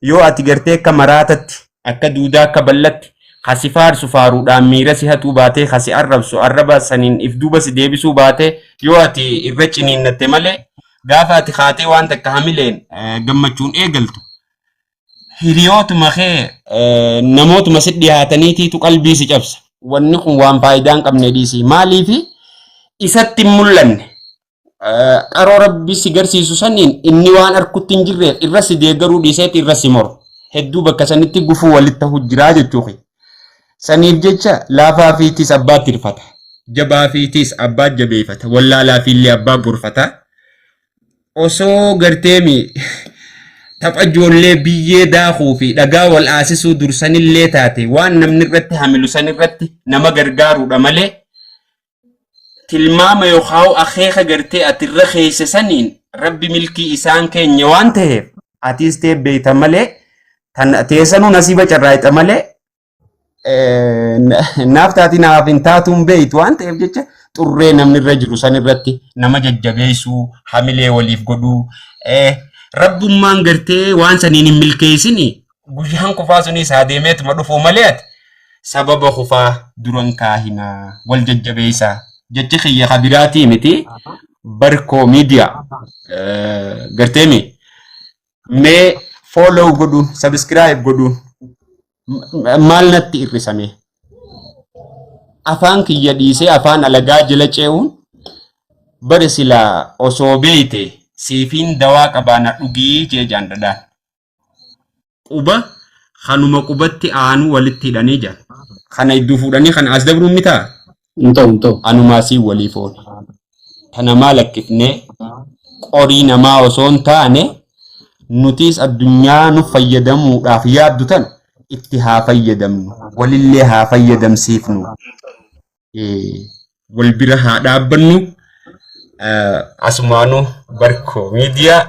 Speaker 2: yoo ati gartee akka maraatatti akka duudaa akka ballatti kasi faarsu faaruudhaan miira si hatuu baatee kasi arrabsu arraba saniin if duuba si deebisuu baatee yoo ati irra ciniinnatte malee gaafa ati kaatee waan takka hamileen gammachuun eegaltu hiriyootuma kee namootuma si dhiyaataniitiitu qalbii si cabsa. Wanni kun waan faayidaa hin qabne dhiisi. Maaliifi isatti hin mul'anne. Qaroo rabbi si garsiisu saniin inni waan arkutti hin jirreef irra si deeggaruu dhiiseeti irra si moru. Hedduu bakka sanitti gufuu walitti ta'u jiraa jechuufi. Saniif jecha laafaa fiitiis abbaatti hirfata. Jabaa fiitiis abbaa jabeeffata. Wallaalaa fiillee abbaa gorfata. Osoo garteemi tapha ijoollee biyyee daakuu fi dhagaa wal aasisuu dursanillee taate waan namni irratti hamilu san irratti nama gargaaruudha malee tilmaama yookaan akeeka gartee ati irra keesse saniin rabbi milkii isaan keenya waan ta'eef atiis ta'e beekta malee tan teessanuu nasiiba carraaqxa malee naaf taati naaf hin taatuun beektu waan ta'eef jecha xurree namni irra jiru san irratti nama jajjabeessuu hamilee waliif godhuu rabbummaan gartee waan saniin hin milkeessini guyyaan kufaa sunis haa deemeetuma dhufuu malee ati sababa kufaa duran kaahinaa wal jajjabeessaa jechi kiyya kabiraatii miti barkoo miidiyaa garteemi mee follow godhuun subscribe godhuun maal natti irrisame afaan kiyya dhiisee afaan alagaa jala ce'uun bari silaa osoo beeyte siifiin dawaa qabaa na dhugii jee jaan dhadhaan. Quba kanuma qubatti aanu walitti hidhanii jaan. Kana iddoo fuudhanii kana as dabruun ni ta'a.
Speaker 1: Hin ta'u hin ta'u.
Speaker 2: Anumaa siin walii foon. Tana maa lakkifnee qorii namaa osoo hin taane nutis addunyaa nu fayyadamuudhaaf yaaddu tan itti haa fayyadamnu walillee haa fayyadamsiifnu wal bira haa dhaabbannu asumaanuu barkoo miidiyaa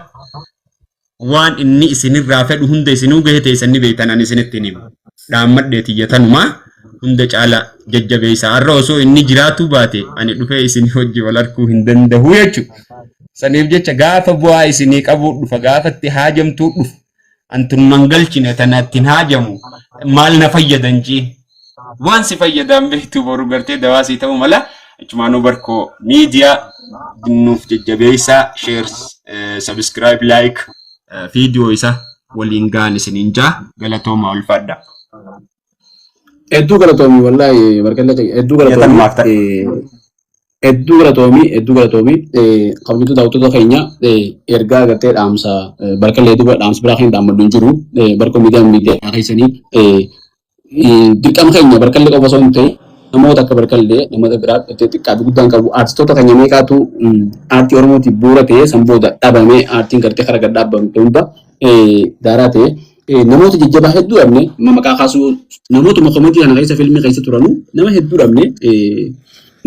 Speaker 2: waan inni isinirraa fedhu hunda isinuu gahe teessan ni beektan ani isinitti hin himu. Dhaammadhee tiyyatanumaa hunda caala jajjabeessa. Har'a osoo inni jiraatuu baate ani dhufee isin hojii wal arguu hin danda'u jechuudha. Saniif jecha gaafa bu'aa isinii qabuu dhufa gaafa itti haajamtuu dhufa. Antun mangalchine tana ittiin haajamu maal na fayyadan jee. Waan si fayyadan beektu boru gartee dawaa sii ta'uu mala. Achumaanuu barkoo miidiyaa nuuf jajjabeessaa share subscribe like viidiyoo isa waliin ga'an isiniin jaa galatoomaa ulfaadha.
Speaker 1: Hedduu galatoomi wallahi barkallee hedduu galatoomi. Hedduu galatoomi hedduu galatoomi kabajamtoota daawwattoota keenya ergaa gartee dhaamsa barkallee duuba dhaamsa biraa keenya dhaammadhu hin jiru barkoo miidiyaa miidiyaa keessanii dirqama keenya barkallee qofa osoo hin ta'in namoota akka barkallee namoota biraa xiqqaa fi guddaan qabu aartistoota keenya meeqaatu aartii Oromootiif bu'uura ta'ee san booda dhabamee aartiin gartee karaa gad dhaabbamte hunda daaraa ta'e namoota jajjabaa hedduu dhabne maqaa kaasuu namootuma komadii kana keessa fiilmii keessa turanu nama hedduu dhabne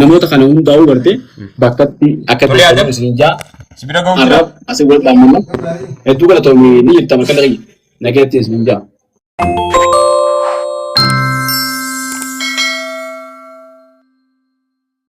Speaker 1: namoota kana hundaa'uu gartee bakkatti akka isin jaa.
Speaker 2: Si bira ga'u jira.
Speaker 1: Har'aaf asii wal dhaammanna. Hedduu galatoomi ni jirta bakka dhaqi. Nageettis ni jaa.